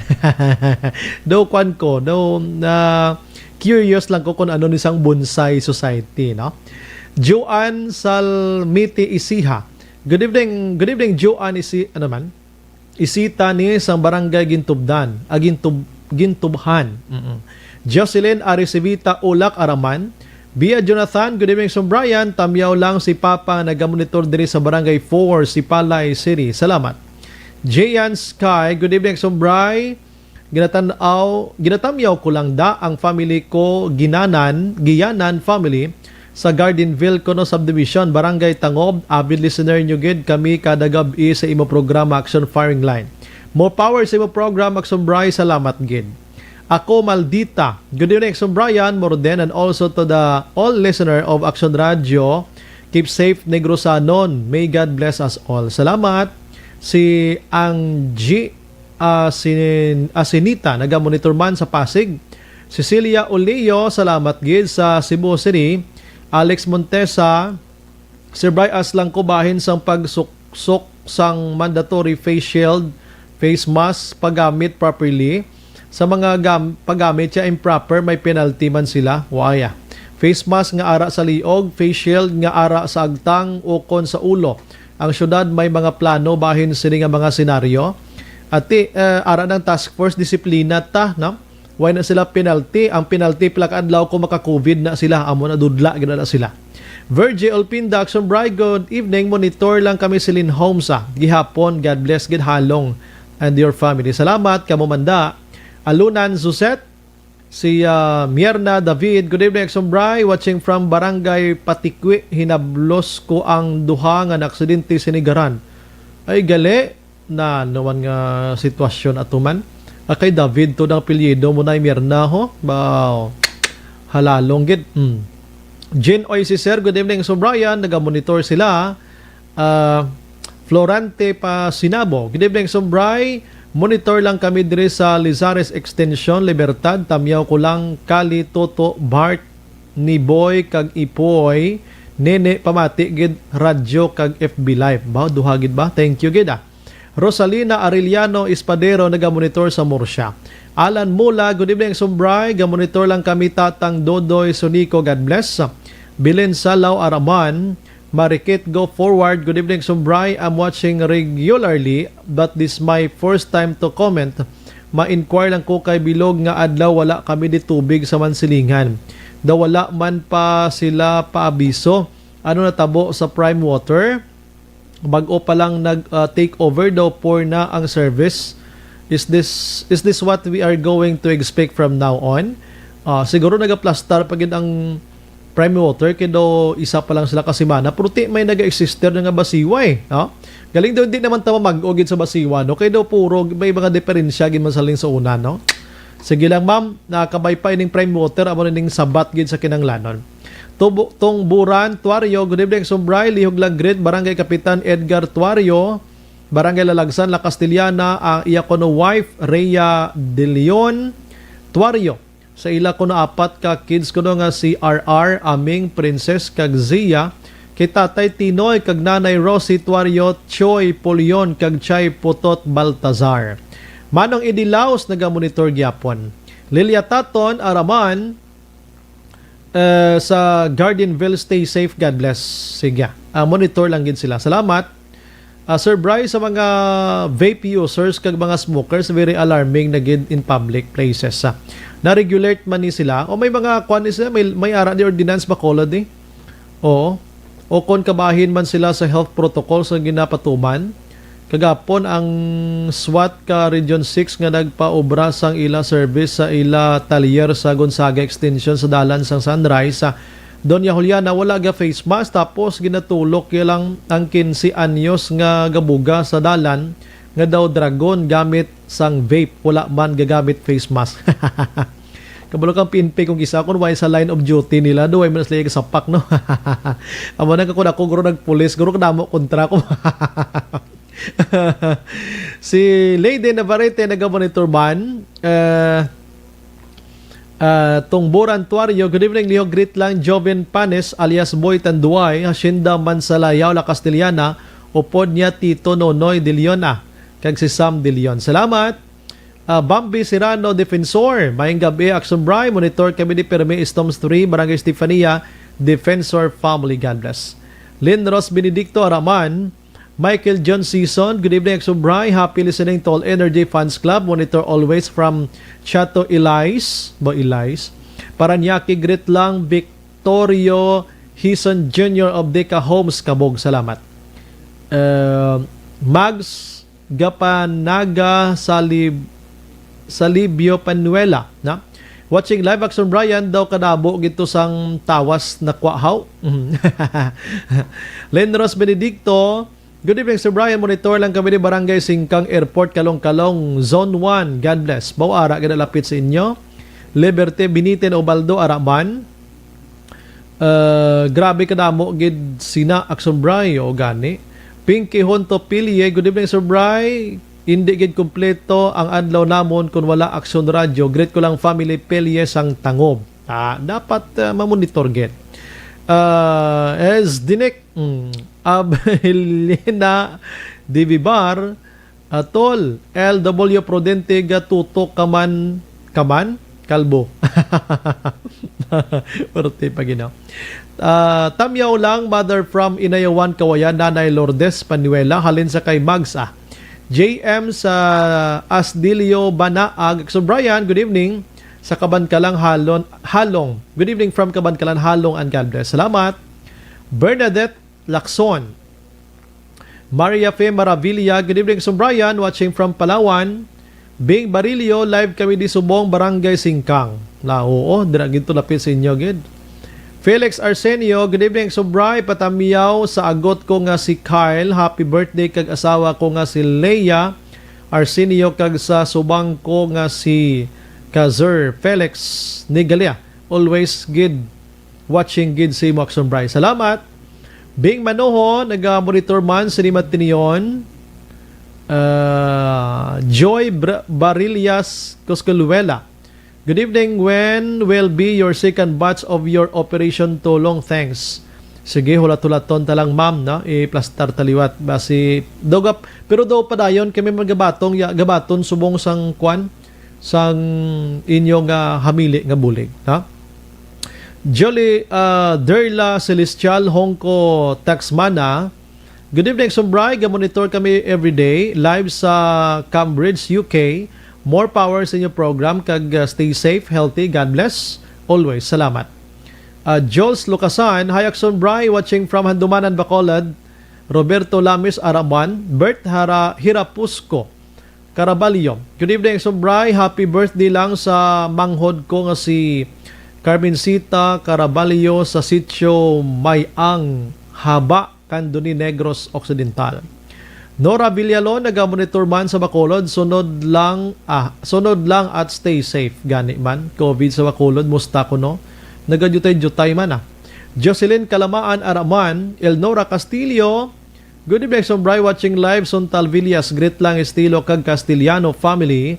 Do kwan ko, do, ah, curious lang ko kung ano ni sang Bonsai Society, no? Joanne Salmiti Isiha. Good evening, good evening, Joanne Isi-, ano man? Isita ni sang barangay Gintubdan, ah, Gintub-, Gintubhan. Mm-mm. Jocelyn Arisivita Ulak Araman. Bia Jonathan, good evening, Sumbrayan. Tamyaw lang si Papa, nagamonitor diri sa Barangay four, Sipalay City. Salamat. Jayan Sky, good evening, Sumbray. Ginatanaw, ginatamyaw ko lang da ang family ko, Ginanan, Giyanan family, sa Gardenville, Cono Subdivision, Barangay Tangob. Avid listener nyo gid kami kada gab-i sa imo programa, Action Firing Line. More power sa imo program, Action Bry. Salamat gid. Ako, Maldita. Good evening, Action Brian, Morden, and also to the all listener of Action Radio. Keep safe, Negrosanon. May God bless us all. Salamat. Si Ang G Asin-, Asinita, naga-monitor man sa Pasig. Cecilia Oleo, salamat gid sa Cebu City. Alex Montesa, Sir Bry, as lang ko bahin sang pagsuksok sang mandatory face shield, face mask, paggamit properly. Sa mga gam-, paggamit siya improper, may penalty man sila. Waya. Face mask nga ara sa liog, face shield nga ara sa agtang ukon sa ulo. Ang syudad may mga plano bahin sini nga mga senaryo. Ati, eh, ara ng task force, disiplina ta, no? Why na sila penalty? Ang penalty, pila ka adlaw ko maka-covid na sila, amo na dudla gid na sila. Virgie Olpinda, Action Bry, good evening. Monitor lang kami, Celine Homes, ah, gihapon. God bless gid halong and your family. Salamat, kamo manda. Alunan Suzette, si, ah, Mierna David. Good evening, Action Bry. Watching from Barangay Patikwi. Hinablos ko ang duha nga naaksidente sinigaran. Ay, gali. Na naman nga sitwasyon ato man. Ah, kay David to ang apelyido mo na, Mirna, ho? Ba, halalong gid. Mm. Jean Oy, si Sir, good evening, Sir Brian. Naga-monitor sila. Ah, Florante pa Sinabo. Good evening, Sir Bri. Monitor lang kami diri sa Lizares Extension, Libertad. Tamyaw ko lang kali Toto, Bart, ni Boy, kag Ipoy. Nene, pamati gid radyo kag F B Live. Ba, duha gid ba? Thank you gid, ah. Rosalina Arellano Espadero nagamonitor sa Murcia. Alan Mula, good evening, Sumbray. Gamonitor lang kami, Tatang Dodoy Sunico, God bless. Belen Salaw Araman, Marikit, go forward. Good evening, Sumbray. I'm watching regularly, but this my first time to comment. Ma-inquire lang ko kay bilog nga adlaw wala kami di tubig sa Mansilingan. Daw wala man pa sila paabiso. Ano natabo sa Prime Water? Bag-o pa lang nag, ah, take over daw, poor na ang service. Is this, is this what we are going to expect from now on? Ah, siguro nagaplastar pa gid ang Prime Water kay daw isa pa lang sila ka semana, pero ti may naga-existe na nga basiwa, eh, no? Galing daw, hindi naman tama mag-o gid sa basiwa, no? Kay daw puro may mga diferensya gid man sa, sa una, no? Sige lang, ma'am, nakabay pa ining Prime Water, amo na ning sabat gid sa kinahanglanon. Tubo-, Tungburan, Tuario, good evening, Sumbray, lihog lang greet, Barangay Kapitan Edgar Tuario, Barangay Lalagsan, La Castellana, ang iya kuno wife, Rhea De Leon Tuario. Sa ila kuno apat ka kids kuno nga si R R, Aming, Princess, kag Zia, kay Tatay Tinoy kag Nanay Rosie Tuario, Choy Pulion, kag Chay Putot Baltazar. Manong Eddie Laos nagamonitor gyapon. Lilia Taton Araman, eh, sa Gardenville, stay safe, God bless. Sige, ah, monitor lang gid sila. Salamat. Ah, Sir Bry, sa mga vape users kag mga smokers, very alarming na gid in public places, ah. Na-regulate man ni sila? O may mga kwan ni sila? May, may ara di ordinance ba, Colod, eh? Oo. O kon kabahin man sila sa health protocols nga ginapatuman? Kagapon ang SWAT ka Region six nga nagpaobra sang ila service sa ila talyer sa Gonzaga Extension sa dalan sang Sunrise, ah, Doña Juliana, wala ga face mask, tapos ginatulok ya lang ang quince anyos nga gabuga sa dalan nga daw dragon gamit sang vape, wala man gagamit face mask. Kabalo kang P N P kung isa, kung way sa line of duty nila, do way man sila gasapak, no? Amo na ka, kung ako, guro, nagpulis, guro, kadamo kontra ko. Si Lady Navarrete, naga-monitor man. Eh, ah, Tungburan Tuario, good evening, Leo. Greet lang, Joven Panes, alias Boy Tanduay, Hacienda Mansalayaw, La Castellana, upod niya Tito Nonoy De Leon, ah, kag si Sam De Leon. Salamat. Ah, Bambi Serrano, Defensor. Maayong gab-i, Action Bry. Monitor kami ni Permi Stones three, Barangay Estefania, Defensor Family. God bless. Lynn Ross Benedicto, Araman. Michael John Season, good evening, Action Bry. Happy listening to All Energy Fans Club. Monitor always from Chato Elias. Bo Elias. Paranaque, greet lang, Victorio Hison Junior of Deca Homes, Kabog. Salamat. Uh, Mags Gapanaga Salib-, Salibio Panuela, na? Watching live, Action Brian, daw kadamo gid to sang tawas na kwahaw. Lenros Benedicto, good evening, Sir Brian. Monitor lang kami ni Barangay Singkang Airport, Kalong-Kalong, Zone one. God bless. Bawara gid lapit sa inyo. Liberty Beniten Obaldo Araman. Uh, grabe kadamo gid sina Action Bry, o gani. Pinky Honto Pilye, good evening, Sir Bry. Hindi gid kompleto ang adlaw namon kung wala Action Radio. Greet ko lang family Pilye sang Tangob. Ah, dapat, ah, mamonitor gid. Ah, as Dinek, mm, Abelina Divibar, Atol, L W Prudente, gatutok kaman, kaman? Kalbo. Perte pa ginaw. Ah, tamyaw lang, mother from Inayawan, Kawayan, Nanay Lourdes Panuela, halin sa kay Mags, ah. J M sa Asdilio, Banaag. So, Brian, good evening. Sa Kabankalang Halon, Halong. Good evening from Kabankalang Halong and God bless. Salamat. Bernadette Lacson. Maria Fe Maravilla, good evening, Sir Brian, watching from Palawan. Bing Barilio, live kami di Subong, Barangay Singkang. La, oo, dira gid to lapit sa inyo gid. Felix Arsenio, good evening, Sir Bry. Patamiyaw sa agot ko nga si Kyle. Happy birthday kag asawa ko nga si Leia. Arsenio, kag sa subang ko nga si Kazir Felix Nigalia. Always gid watching gid si Moxon Bry. Salamat. Bing Manoho, naga-monitor man sa Limatinion. Ah, Joy Br-, Barillas Coscoluela. Good evening. When will be your second batch of your Operation Tulong? Thanks. Sige, hulat-hulaton ta lang, ma'am, no? Iplastar ta liwat. Basi, daw gap-, pero daw padayon kami magabatong, ya, gabaton subong sang kwan, sang inyong, ah, hamili nga bulig, no? Jolly, ah, Derla Celestial Hongko Taxmana, Good evening, Sumbray. Ga-monitor kami everyday, live sa Cambridge, U K. More power sa inyo program, kag, uh, stay safe, healthy. God bless always. Salamat. Uh, Jules Lucasan, "Hi, Akson Bry, watching from Handumanan, Bacolod." Roberto Lamis Araman, Bert Hara-, Hirapusco Caraballo. Good evening, Akson Bry. Happy birthday lang sa manghod ko nga si Carmencita Caraballo sa Sitio Mayang, Haba, Candoni, Negros Occidental. Nora Villalon, naga-monitor man sa Bacolod, sunod lang, ah, sunod lang at stay safe. Gani man, COVID sa Bacolod, musta kuno? Nagadutay-dutay man, ah. Jocelyn Kalamaan Araman, Elnora Castillo, good evening, Sumbray, watching live, Suntal Villas, greet lang estilo kag Castellano family.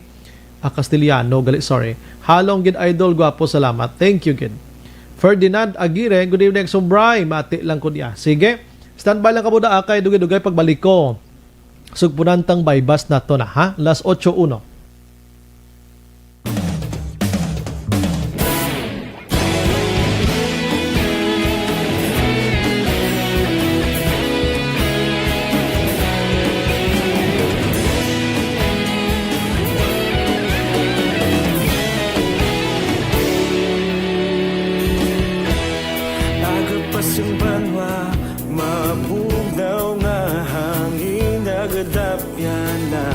Ah, Castellano, gali, sorry. Halong gid, idol, gwapo, salamat. Thank you gid. Ferdinand Aguirre, good evening, Sumbray, mati lang ko diya. Sige, standby lang ka muna, ah, kay dugay-dugay pagbalik ko. Sugpunan tang baybas nato na, ha? Las otso uno. Aga pa sing banwa, mabugnaw nga hangin nagadapyan na.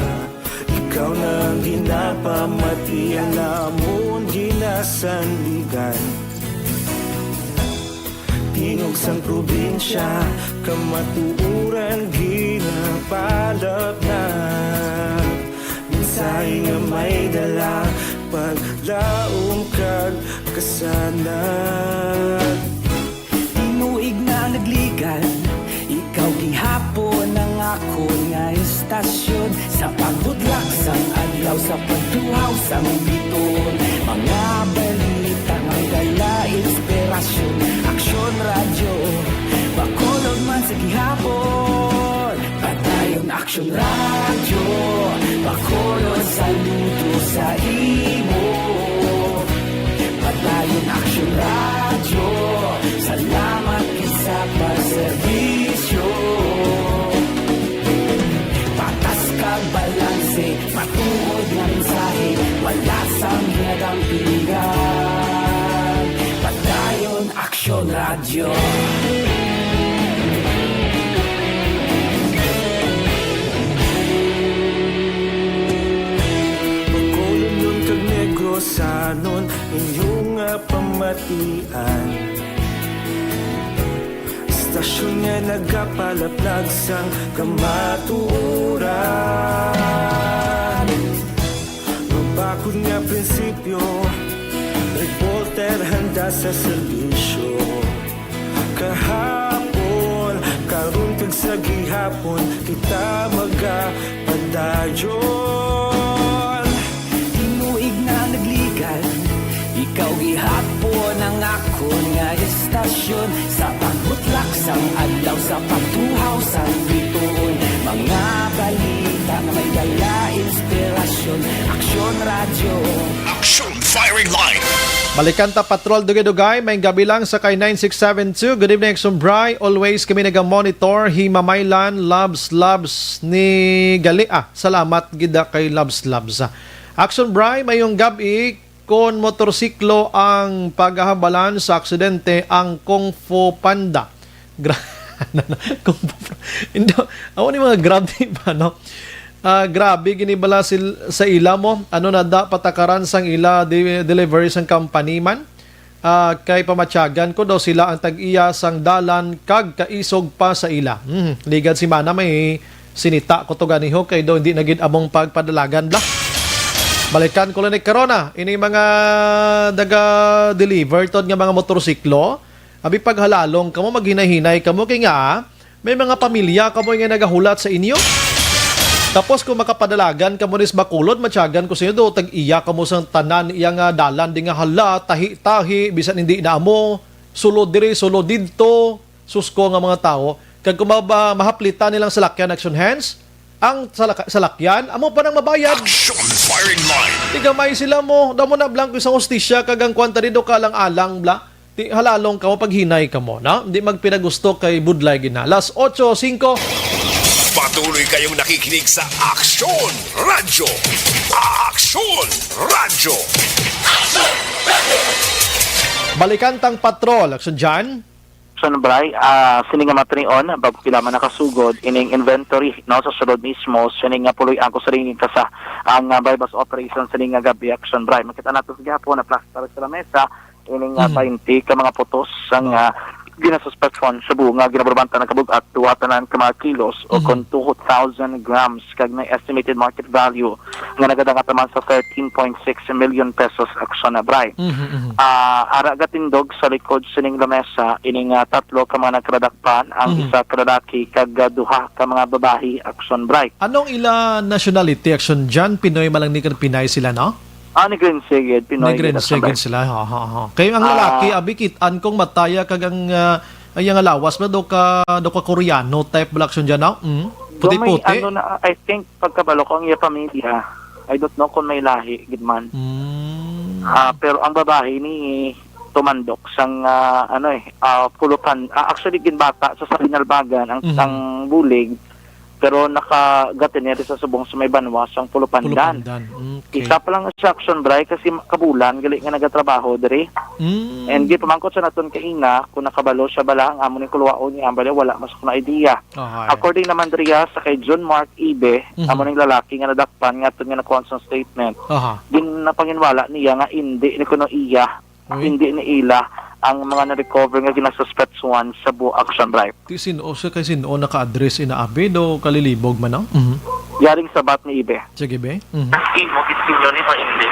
Ikaw na ang ginapamatian namon, ginasandigan. Tingog sang probinsya, kamatuoran ginapalapnap. Mensahe nga may dala, paglaom kag kasanag. Tinuig na nagligan, ikaw gihapon ang akon nga estasyon. Sa pagbudlak sang adlaw, sa pagtuhaw sang biton, mga balita may dala inspirasyon. Aksyon Radyo, Bacolod man sa gihapon. Padayon Aksyon Radyo, Bacolod, saludo sa imo. Padayon Aksyon Radyo, salamat gid sa pagserbisyo. Patas kag balanse, matuod nga mensahe, wala sang ginadampingan. Padayon Aksyon Radyo. Bacolodnon kag Negrosanon, inyo nga pamatian. Istasyon nga nagapalaplag sang kamatuoran. Mabakod nga prinsipyo, reporter handa sa serbisyo. Kahapon, karon kag sa gihapon, kita magapadayon. Tinuig na nagligan, ikaw gihapon ang akon nga estasyon. Sa pagbutlak sang adlaw, sa pagtuhaw sang bituon, mga balita nga may dala inspirasyon. Aksyon Radyo. Aksyon Firing Line. Balikan ta, Patrol Dugay-Dugay. May gabi lang sa kay nine six seven two. Good evening, Aksyon Bry. Always kami naga-monitor. Himamaylan, loves, loves ni Galia. Salamat gid kay loves, loves. Aksyon Bry, mayong gab-i. Kon motorsiklo ang pagahabalan sa aksidente, ang Kung Fu Panda. Gra-, Kung Fu Panda. Hindi, ako ni mga grabe pa, no? Ah, grabe, ginibala sil-, sa ila mo. Ano na da, patakaran sang ila di-, delivery sang company man. Ah, kay pamatyagan ko daw sila ang tag-iya sang dalan kag kaisog pa sa ila. Hmm, ligad si Mana may Sinita ko to ganiho kay daw hindi na gid among pagpadalagan bla. Balikan ko lang ni karona, ini mga daga-deliver tod nga mga motorsiklo, abi paghalalong kamo, maghinay-hinay kamo kay nga may mga pamilya kamo nga nagahulat sa inyo. Tapos kung makapadalagan kamo ni sa Bacolod, matyagan ko sa inyo, do tag-iya kamo sa tanan iya nga dalan di nga hala, tahi-tahi, bisan hindi na amo, sulod diri, sulod didto, susko nga mga tawo. Kag kung maba-, mahaplitan nilang salakyan, action hands, ang salaka-, salakyan, amo pa nang mabayad. Action firing line. Tigamay sila mo, damo na blanco isang hustisya, kag ang kwanta dito kalang-alang bla. Ti halalong kamo, paghinay kamo, no? Di magpinagusto kay budlay gid na. Las otso singko. Patuloy kayong nakikinig sa Aksyon Radyo. Aksyon Radyo. Balikan tang patrol, Action Jan. Son Bray, ah, sini nga matinion, bago kita man nakasugod, ining inventory, no, sa sulod mismo, sini nga puloy ang kusiring kasa ang, ah, buy-bust operation sini nga gabi, Action Bray. Makita nato sa gihapon, na plastar sa lamesa, ining, ah, Mhm. twenty ka mga putos sang, Oh. ah, ginasuspetson sa buo nga ginaburbantan ng kabug-at, duha tanan ka mga kilos o Mhm. kon two thousand grams kag may estimated market value nga nagadangat naman sa thirteen point six million pesos, Action Bray. Mhm, mhm. Ah, ara gatindog sa likod sining lamesa ining, ah, tatlo ka mga nagkadakpan, ang Mhm. isa ka lalaki kag, ah, duha ka mga babayi, Action Bray. Anong ila nationality, Action Jan? Pinoy man lang ni kan Pinay sila, no? Ah, Negrense gid, Pinoy gid, Negrense Action Bray. Gid sila, ha, ha, ha. Kay ang lalaki, Ah. abi, kit-an kong mataya kag ang, ah, ay, ang lawas ba, do ka, do ka Koreano type bala, Action Jan, no? Mm. Do may Puti-puti. Ano na, I think, pagkabalo ko ang iya pamilya, I don't know kung may lahi gid man. Mm. Ah, pero ang babayi ni tumandok sang, ah, ano eh, ah, Pulupan. Ah, actually, ginbata sa Sabinalbagan ang, Mhm. ang bulig, pero nakagatiner sa subong sa may banwa sang Pulupandan. Pulupandan. Okay. Isa pa lang siya, Action Bray, kasi kabulan gali nga nagatrabaho diri. Mm. And gipamangkot sa naton kaina kung nakabalo siya bala ang amo ning kuluwaon niya, ang bala wala mas ko na idea. Aha, yeah. According naman diriya sa kay John Mark Ibe, Mhm. amo ning lalaki nga nadakpan nga aton nga nakuha sa statement. Aha. Ginapanginwala niya nga indi ni kuno iya, Uy. Hindi ni ila ang mga na-recover nga ginasuspetsuhan sa buo, Action Bray. Ti sin-o siya kay sin-o naka-address ina abi do kalilibog man, no? Mhm. Yaring sabat ni Ibe. Sige, be. Mhm. Imo, gid ninyo ni o hindi?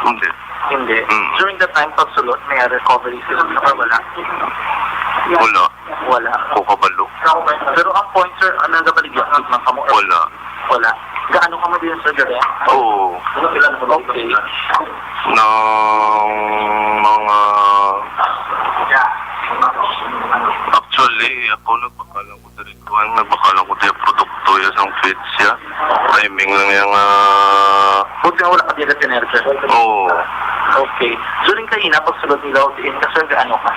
Hindi. Hindi. Mm. During the time pagsulod, may recovery sila sa wala? Wala. Wala. Ko kabalo. Pero ang point, sir, ang nagabaligya, ang mga kamo? Wala. Wala. Gaano ka mabilis sa gabi? Oo. Okay. Nang mga, actually, ako nagbakal ako diri, kuwan, nagbakal ako diri produkto ya sang feeds ya. Timing lang yang, ah, Buti nga wala ka diri, sir. Oo. Okay. During kaina, pagsulod nila, o diin ka, sir, gaano ka?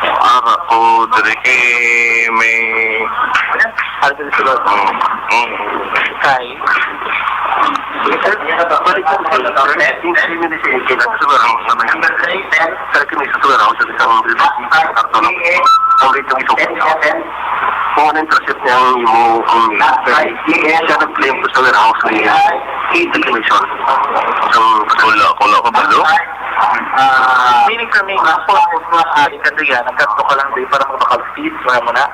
Ara ko, diri kay may Ano sa sulod? Mm, mm. Kay? Sir, balik ko sa internet. Hindi, hindi siya yung kailangan. Sa barang, sa barang. Sa akin, may susuwera ako sa isang Ang rito, ang ito. Kung ano yung traffic niya, ang imo, ang siya nag-claim ko sa warehouse ni Information. So, wala, wala ka ba, no? Ah, meaning for me, nga po, ako nga, ah, ikaduya, nagkadto ka lang di para magbakal feeds, wala mo na?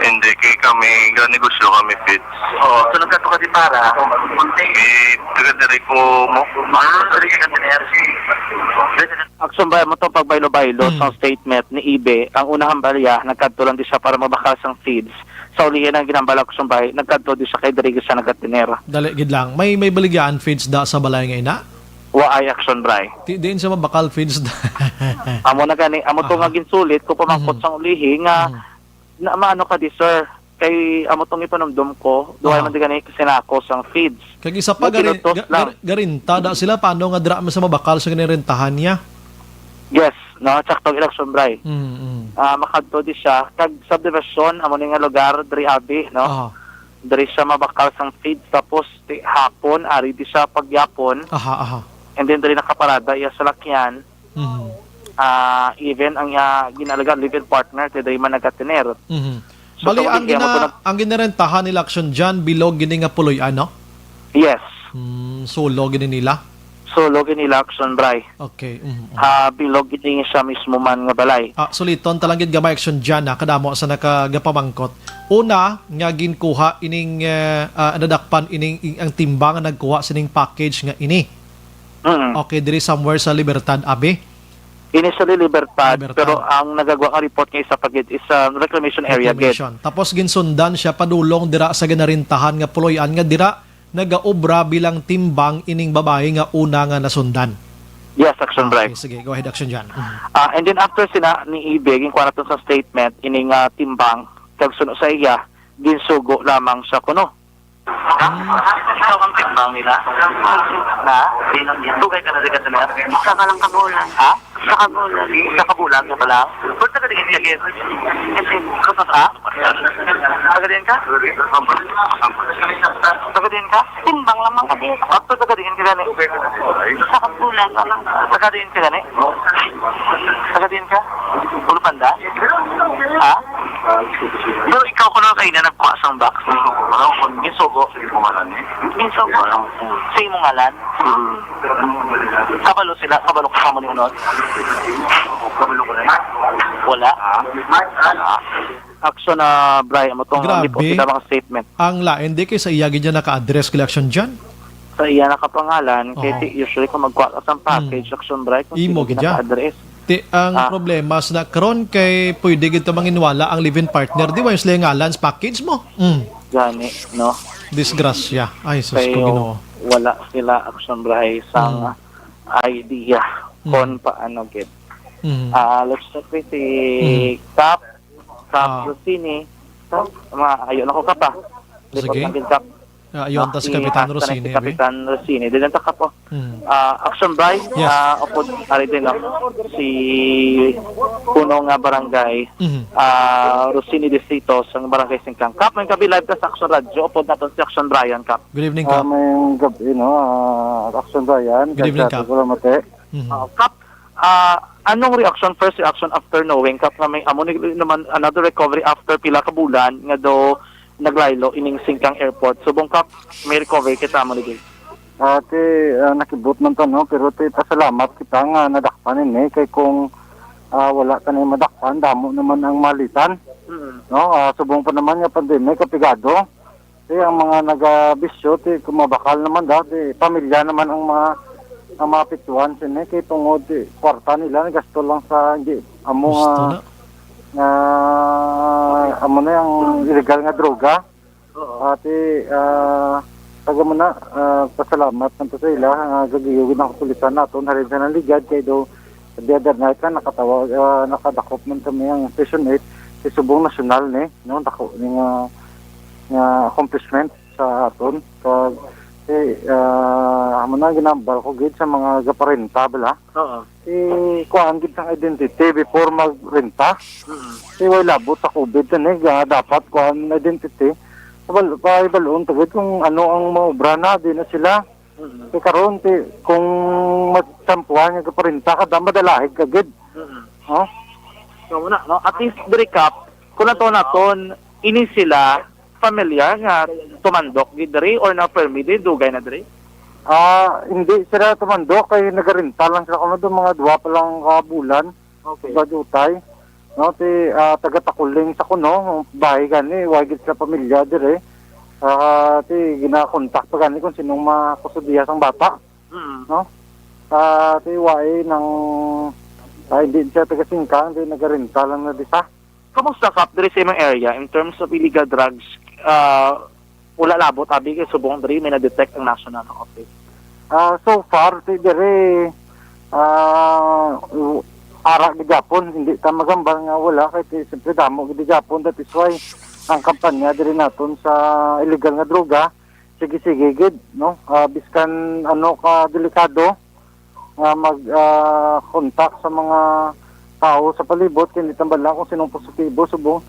Hindi, kay kami, ga-negosyo kami feeds. Oo, so nagkadto ka di para? Eh, taga diri ko mo. Ah, diri ka ka. Action Bray, mo to pagbaylo-baylo Mhm. sa statement ni Ibe, ang unahang balya, nagkadto lang di siya para mabakal sang feeds. Sa ulihi ang ginambal, Action Bray, nagkadto di siya kay diri siya nagatiner. Dali gid lang. May, may baligyan feeds da sa balay nga ina? Wa ay, Action Bray. Di, diin siya mabakal feeds da? Amo na gani, amo to Aha. nga ginsulit ko pamangkot Mhm. sang ulihi nga Mhm. na, maano ka di, sir? Kay amo tong ipanumdom ko, duha Aha. man di gani sinako sang feeds. Kag isa pa, Mo gari-, pinutos ga-, lang. gar-, garinta da sila, paano nga dira man sa mabakal sa ginirentahan niya? Yes, no, sakto, Action Bray. Mm, mm. Ah, makadto di siya kag subdivision, amo ni nga lugar diri abi, no? Aha. Diri siya mabakal sang feeds, tapos ti hapon ari di siya pagyapon. Aha, aha. And then diri nakaparada iya salakyan. Mhm. Ah, even ang iya ginalaga live-in partner kay diri man nagatiner. Mhm. So, Bali, sa ang ulihi, gina-, ang gina-, ang ginarentahan nila, Action Jan, bilog gini nga puloy-an, no? Yes. Hmm, sulo gini nila? Sulog ini la, Action Bry. Okay. Mhm. Ha bilog ini siya mismo man nga balay. Ah, suliton ta lang gid gamay, Action Jan, ah, kadamo sa nakagapamangkot. Una, nga ginkuha ining, eh, ah, nadakpan ining, ing-, ang timbang nga nagkuha sining package nga ini. Mm. Okay, diri somewhere sa Libertad, abi? Ini sa Libertad, Libertad. Pero ang nagagwa nga report nga isa pa gid is sa reclamation area gid. Reclamation. Tapos ginsundan siya padulong dira sa ginarintahan nga puloy-an nga dira nagaobra bilang timbang ining babayi nga una nga nasundan. Yes, Action Bry. Okay, sige. Go ahead, Action Jan. Mhm. Ah, and then after sina ni Ibe, ginkuha naton sa statement, ini nga timbang, kag suno sa iya, ginsugo lamang sa kuno. Ha? Ikaw ang timbang nila? Na? Dugay ka na di ka sa nila? Isa ka lang kabulan. Ha? Isa ka bulan. Isa ka bulan ka pa lang? Pero taga diin ka, Gil? Kasi Kapag, ha? Taga diin ka? Taga diin ka? Timbang lamang ka dito. Ato taga diin ka gani? Isa ka bulan lamang. Taga diin ka gani? Taga diin ka? Ulupanda? Ha? Pero ikaw kuno kaina nagkuha sang box. Ginsugo. Ginsugo. Sa imong ngalan? Kabalo sila, kabalo ka sa amo ni Unod? Wala. Action na, Bry, amo tong Grabe. Lipot kita mga statement. Ang lain, di kay sa iya gid niya naka-address kay Action Jan. Sa iya nakapangalan, kay Oo. Ti, usually kung magkuha ka sa Hmm. package, Action Bry, kung Imo sino gid niya. Naka-address. Ti, ang Ah. problema sa na karon kay pwede gid to manginwala ang live-in partner, di ba, yung sila ngalan sa package mo? Mm. Gani, no? Disgrasya. Ay, sus ko, Kay Ginoo. Wala sila, Action Bry, sa Mm. idea Mm. kung paano gid. Mm. Ah, let's check with si Mm. Kap, Kap Ah. Rosini. Kap, ma-, ayo na ko, Kap, ah. Report Sige. lang din, Kap. Ah, ayon ta si Kapitan Rosini, si abi. Kapitan Rosini. Dili ta, Kap, oh. Mm. Ah, Action Bry, Yes. ah, upod, ari din, no? Si puno nga barangay, Mm. ah, Rosini Distrito, sa barangay Singkang. Kap, may kabi live ka sa Action Radio, upod naton si Action Brian, Kap. Good evening, Ah, Kap. May gabi, no? Ah, Action Brian, Good evening, Kap. Salamat, eh. Mhm. Ah, Kap, ah, anong reaction, first reaction after knowing, Kap, nga may amo ni naman another recovery after pila ka bulan nga daw naglaylo ining Singkang Airport? Subong, Kap, may recovery kita amo ni Gil. Ati, ah, nakibot man ta, no? Pero ti, pasalamat kita nga nadakpan ini. Kay kung, ah, wala ta ni madakpan, damo naman ang malitan. Mm. No? Ah, subong pa naman nga pandemic, kapigado. Ti ang mga nagabisyo, ti kung mabakal naman da, ti pamilya naman ang mga, ang mga pitsuhan sini, kay tungod ti kwarta nila nagasto lang sa, hindi, amo Gusto nga, na. nga, amo na ang illegal nga droga. Oo. Ati, ah, taga mo na, ah, pasalamat man to sa ila, nga gagiyugin ang kapulisan naton, halin sa Naligan, kay do, the other night na nakatawag, ah, nakadakop man kami ang Station eight, si subong nasyonal ni, no, dako ni nga, nga accomplishment sa aton. Kag, eh, ah, amo na ginambal ko gid sa mga gaparenta, bala. Oo. Eh, kuhaan gid sang identity before magrenta. Mm. Eh, way labot sa covid na ni, nga dapat kuhaan identity. Pabal-, pahibaloon ta gid kung ano ang maobra na, di na sila. Mm. Eh, karon, ti, kung matsampuhan nga gaparenta ka, da madalahig ka gid. Mm. Oh? So, muna, no? At least, diri, Kap, kung nato naton, ini sila, familiar nga tumandok gid diri or na-permit diri, dugay na diri? Ah, hindi sila tumandok kay nagarenta lang sila kuno doon mga duha pa lang ka bulan. Okay. Sa Jutay, no, ti, ah, taga Takuling sa kuno, bahay gani, wa gid sila pamilya diri. Ah, ti ginakontak pa gani kung sinong makusudiya sang bata, Mm. no? Ah, ti wa, eh, nang, ah, hindi siya taga Singkang, ti nagarenta lang na disa. Kamusta, Kap, diri sa imong area in terms of illegal drugs? Ah, wala labot, abi, kay subong diri may na-detect ang national office. Ah, so far, ti diri, ah, u-, ara gid gihapon, hindi ta magambal nga wala, kay ti, siyempre, damo gid gihapon, that is why ang kampanya diri naton sa illegal nga droga, sige-sige gid, no? Ah, biskan ano ka delikado, nga mag, ah, kontak sa mga tao sa palibot, kay hindi tambal lang kung sinong positibo, subong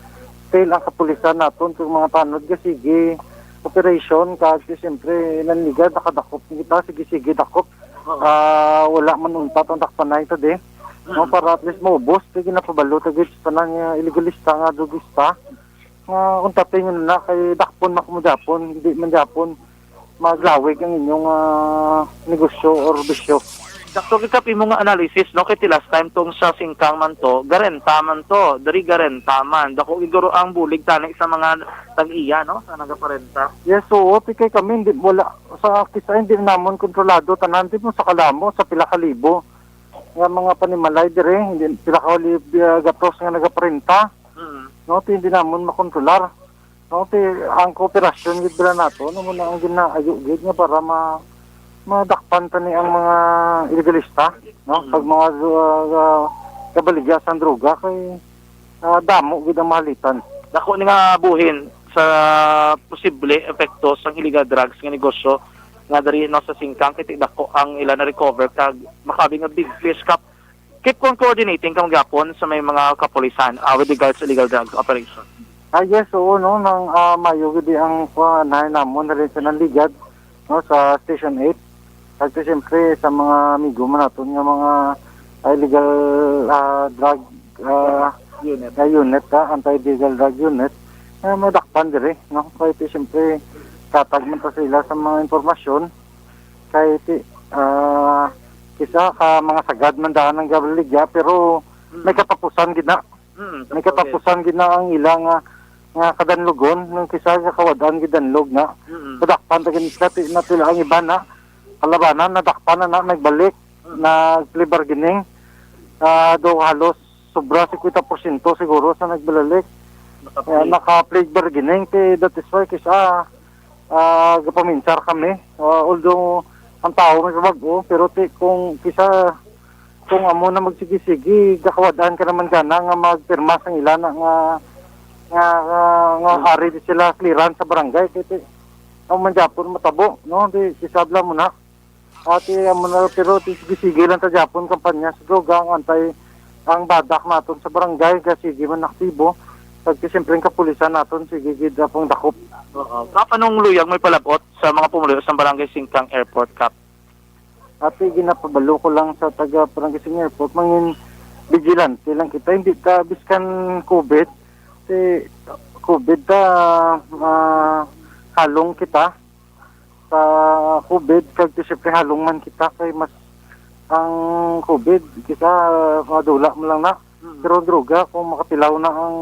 still ang kapulisan naton kung mga tanod nga sige operation, kag siyempre nanligan, nakadakop kita, sige-sige dakop. Oo. Ah, wala man untat ang dakpanay ta di. No, Mm. para at least maubos, kay ginapabalo ta gid sa tanan nga illegalista nga drugista. Nga untatin yun na, kay dakpon man kuno gyapon, hindi man gyapon. maglawig ang inyong, ah, negosyo or bisyo. Sakto gid, Kap, imo nga analysis, no? Kay ti last time tong sa Singkang man to, garenta man to, diri garenta man. Dako gid guro ang bulig tani sa mga tag-iya, no? Sa nagaparenta. Yes, oo, ti kay kami, hindi, wala, sa kisa hindi namon kontrolado tanan, di mo sa kalamo, sa pila ka libo nga mga panimalay dire, hindi, pila ka lib-, ah, gatos nga nagaparenta. Mm. No, ti hindi namon makontrolar. No, ti ang kooperasyon gid bala nato, ano mo na ang ginaayo gid nga para ma-, madakpan tani ang mga ilegalista, no? Mm. Pag mga, ah, ah, kabaligya sang droga kay, ah, damo gid ang mahalitan. Dako ni nga buhin sa posible epekto sang illegal drugs nga negosyo nga diri, no, sa Singkang, kay ti dako ang ila na-recover kag makabi nga big fish, Kap. Keep on coordinating kamo gihapon sa may mga kapulisan, ah, with regards sa illegal drug operation. Ah, yes, oo, no, nang, ah, mayo gid ang kuan namon na rin sa nanligad, no, sa Station eight. At siyempre sa mga amigo man naton nga mga, ah, illegal, ah, drug, ah, Unit. Ah, unit, ah, anti-illegal drug unit, eh, madakpan diri, no? Kay ti, siyempre, katag man ta sila sa mga impormasyon. Kay ti, ah, kisa ka mga sagad man daan ang gabaligya, pero may Mm. katapusan gid na. Mm, May katapusan. katapusan gid na ang ila nga, nga kadanlogon, nang kisa nga kawad-an gid danlog na. Mm. Padakpan ta gid sila, ti-, na sila ang iba na kalabanan, nadakpan na, na nagbalik, Mm. nag-plea bargaining. Ah, do halos sobra fifty percent siguro sa nagbalik. Naka-plea. Kaya naka-plea bargaining, ti that is why kisa, ah, gapaminsar kami. Ah, although ang tao may bag-o, pero ti kung kisa, kung amo na magsigi-sigi, gakawad-an ka naman gana nga magpirma sang ila na nga, nga, nga, nga Hmm. hari di sila clearance sa barangay. Kaya ti, amo man gyapon matabo, no? Di, kisa bala mo na. Ati, amo na, pero ti, sige-sige lang ta gyapon kampanya sa droga, ang antay, ang badak naton sa barangay, ga sige man aktibo. Pag ti, siyempre, ang kapulisan naton, sige gid, ah, pang dakop. Oo. Kap, anong luyag mo ipalabot sa mga pumuluyo sa Barangay Singkang Airport, Kap? Ati, ginapabalo ko lang sa taga Barangay Singkang Airport, mangin vigilante lang kita. Hindi ta, biskan covid, ti covid ta, ah, halong kita sa covid, kag ti siyempre halong man kita kay mas ang covid, kisa madula mo lang na. Mm. Pero ang droga, kung makatilaw na ang,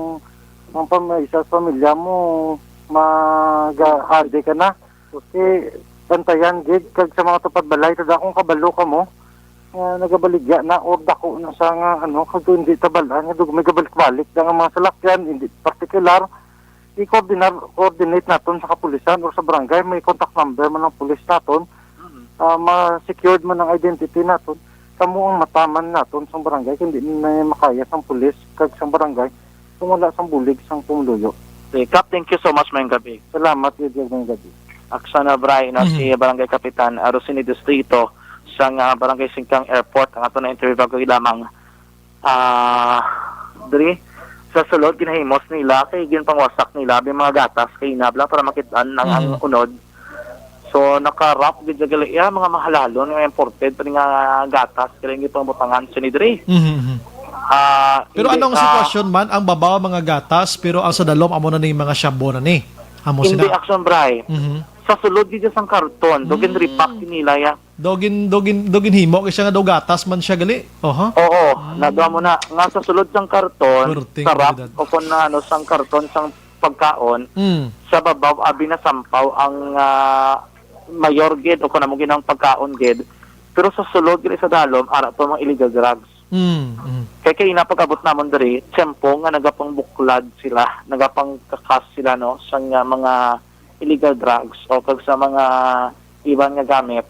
ang pam-, isa sa pamilya mo, maga-ade ka na. Okay, bantayan gid, kag sa mga tupad balay, tada kung kabalo ka mo, nga nagabaligya na or dako na sa nga, ano, kag hindi tabalan, nga dug-, may gabalik-balik na nga mga salakyan, hindi partikular, i-coordinar-, coordinate naton sa kapulisan or sa barangay, may contact number man ang pulis naton, Mm. ah, ma-secured man ang identity naton, kamo ang mataman naton sa barangay, kundi na makaya sang pulis kag sang barangay kung wala sang bulig sang pumuluyo. Okay, Kap, thank you so much, mayong gabi. Salamat, Yud, mayong gabi. Aksana Bray, no, Mhm. si Barangay Kapitan, ah, Rosini Distrito, sang, ah, Barangay Singkang Airport, ang ato na interview bago lamang. Ah, diri sa sulod, ginahimos nila kay ginpangwasak nila ang mga gatas kay inabla para makit-an ang, ang Mm. unod. So, naka-wrap gid sa gali iya, mga mahalalon nga imported pa nga gatas kay ginpangbutangan sini diri. Mhm, mhm. Ah, Pero hindi, anong ah, sitwasyon man? Ang babaw, mga gatas, pero ang sa dalom, amo na ni mga shabu na ni. Amo Hindi, sina. Action Bray. Mhm. Sa sulod gid sang karton, do Mm. ginrepack nila ya. Do gin-, do gin-, do ginhimo kay siya nga do gatas man siya gali. Oho. Oo, Mm. Nadwa mo na nga sa sulod sang karton, Perting sa wrap, realidad. O kon na, ano, sang karton sang pagkaon, Mm. sa babaw abi nasampaw ang, ah, mayor gid o kon amo ginang pagkaon gid. Pero sa sulod gid sa dalom, ara to mga illegal drugs. Mm, mm. Kay, kay ina pag-abot namon diri, tiyempo nga nagapangbuklad sila, nagapangkakas sila, no, sa nga mga illegal drugs o kag sa mga iban nga gamit.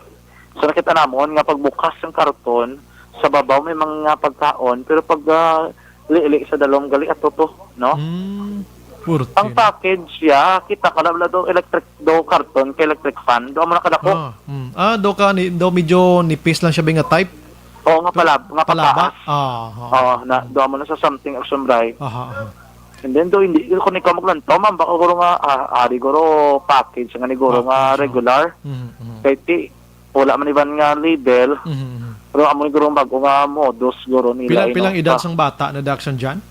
So, nakita namon nga pagbukas sang karton, sa babaw may mga pagkaon, pero pag, ah, liili sa dalom, gali ato to, no? Mm, purti Ang na. Package siya, kita ka na wala do electric, do karton, kay electric fan, do amo na kadako. Ah, mm. Ah, do ka ni, do medyo nipis lang siya, ba nga type? Oo, nga palab-, nga Palaba? Pataas. Ah, ah. Oo, na, do amo na sa something, Action Bray. Aha, aha. And then, do, hindi, kung ikaw maglantaw, ma'am, baka guro nga, ah, ari guro package, nga ni guro nga Package, oh. Regular. Mhm, mhm. Kay ti, wala man iban nga label. Mhm, mhm. Pero amo ni guro ang bago nga modus, guro nila. Pila, ino, pilang edad sa sang bata na, Daxon John?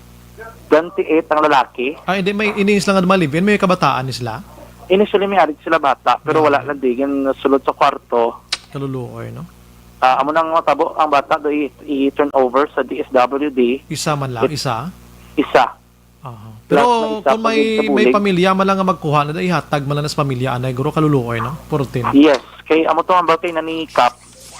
Twenty-eight ang lalaki. Ah, hindi, may inis lang nga malive-in, may kabataan ni sila? Initially, may arit sila bata, pero Ah. wala lang digin sulod sa kwarto. Kaluluoy, no? Ah, amo nang matabo ang bata do i-, i-turn over sa D S W D. Isa man lang, It-, isa? isa. Aha. Plus, Pero may isa kung pa may, gid sa may bulig. pamilya man lang nga magkuha na, ihatag man lang sa pamilya, anay, guro, kaluluoy, no? Fourteen. Yes. Kay amo to ang bagay na ni Kap,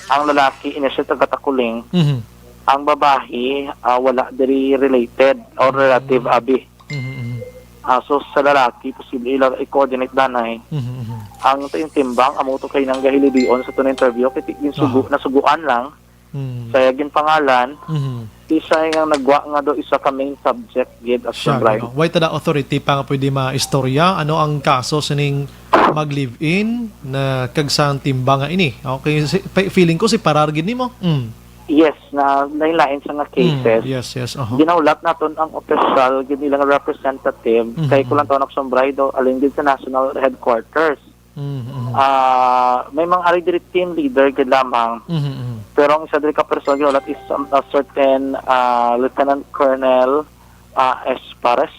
ang lalaki, initial taga Takuling. Mhm. Ang babae, ah, wala diri related or relative, Mm. abi. Mhm, mhm. Ah, so, sa lalaki, posible ila i-coordinate danay. Mhm, mhm. Ang to yung timbang, amo to kay nang gahilibion sa to na interview, kay ti-, yung sugu-, Aha. nasuguan lang, Mm. sa yagin pangalan, Mhm. isa nga nagwa nga do isa ka main subject, gid, Siya, Action Bright. Ano? Why tada authority pa nga pwede maistorya? Ano ang kaso sining mag-live-in na kag sa timbang nga ini? Okay, si, pa-, feeling ko si parar gid nimo. Mm. Yes, na lain-lain sa nga Mm, cases. yes, yes, aha. Ginahulat naton ang official gid nila nga representative Mhm, kay mhm. Kulantaw Nocson Braido, alin gid sa national headquarters. Mhm, mhm. Ah, may mga ari diri team leader gid lamang. Mhm, mhm. Pero ang isa diri ka person ginahulat is, um, a certain, ah, Lieutenant Colonel, ah, Espares.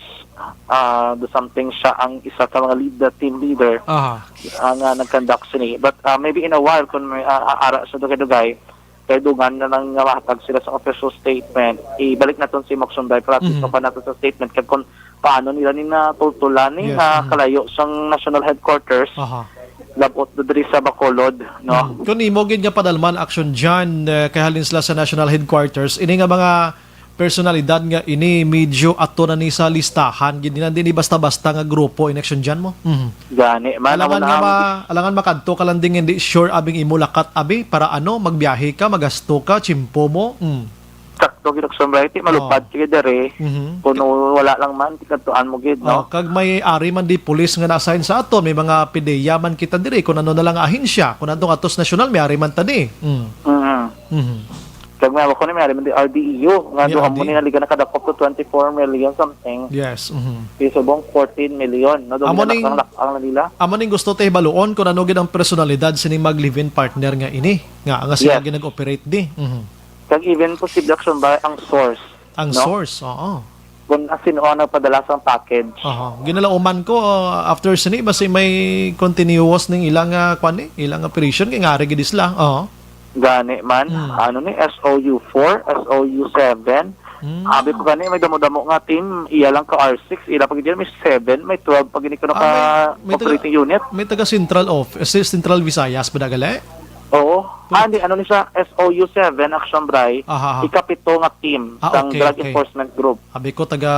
Ah, do something siya ang isa ka mga lead, the team leader, Aha. ah, nga nag-conduct sini. But, ah, maybe in a while, kung may, ah, ah, ara sa dugay-dugay, kay dungan na lang nga mahatag sila sa official statement. Ibalik naton si Mokson Bay para at least Mhm. makuha naton sa statement kag kung paano nila ni natultulan ni Yes, nga mhm. kalayo sang national headquarters, Aha. labot na diri sa Bacolod, no? Mm. Kung imo gid nga padalman, Action John, eh, kay halin sila sa national headquarters, ini nga mga personalidad nga ini medyo ato na ni sa listahan, gid na din basta-basta nga grupo in Action John mo. Mhm. Gani man, Alangan amo na nga ang ma-, alangan makadto ka lang din hindi sure abing imo lakat abi para ano, magbiyahe ka, magasto ka, tsimpo mo. Mm. Sakto gid, Action Bright, malupad Oh. sige dere. Mhm. Kung wala lang man, tikadtuan mo gid, no? Oh, kag may ari man di pulis nga na-assign sa ato, may mga pideya man kita diri, kung ano na lang ahensya, kung ano atos nasyonal, may ari man ta di. Mm. Mhm. Mhm. Kag may ako ni may ari man di R D E U, nga May duha mo R D. ni naliga nakadakop to twenty-four million something. Yes, mhm. Di subong fourteen million, no? Amo Domingo ning, na ang lak-, ang nila. Amo ning gusto ta hibaluon kung ano gid ang personalidad sining mag live-in partner nga ini, nga, nga sila Yes. gid nag-operate di. Mhm. Kag even posible, Action Bright, ang source, Ang no? source, oo. Kung asin o ang nagpadala sang package. Aha. Ginalauman ko, uh, after sini, basi may continuous ning ilang, uh, kwan ni, ilang operation, kay ngari gid sila. Oo. Gani man, Hmm. ano ni, S O U four, S O U seven. Hmm. Abi ko gani, may damo-damo nga team, iya lang ka R six, ila pa gid yan, may seven, may twelve pa gid kuno Ah, ka may, may taga, operating unit. May taga Central Office, Central Visayas ba na gali? Oo. Pero Ah, hindi, ano ni siya, S O U seven, Action Bright, Aha, aha. ikapito nga team Ah, sang okay, Drug okay. Enforcement Group. Abi ko taga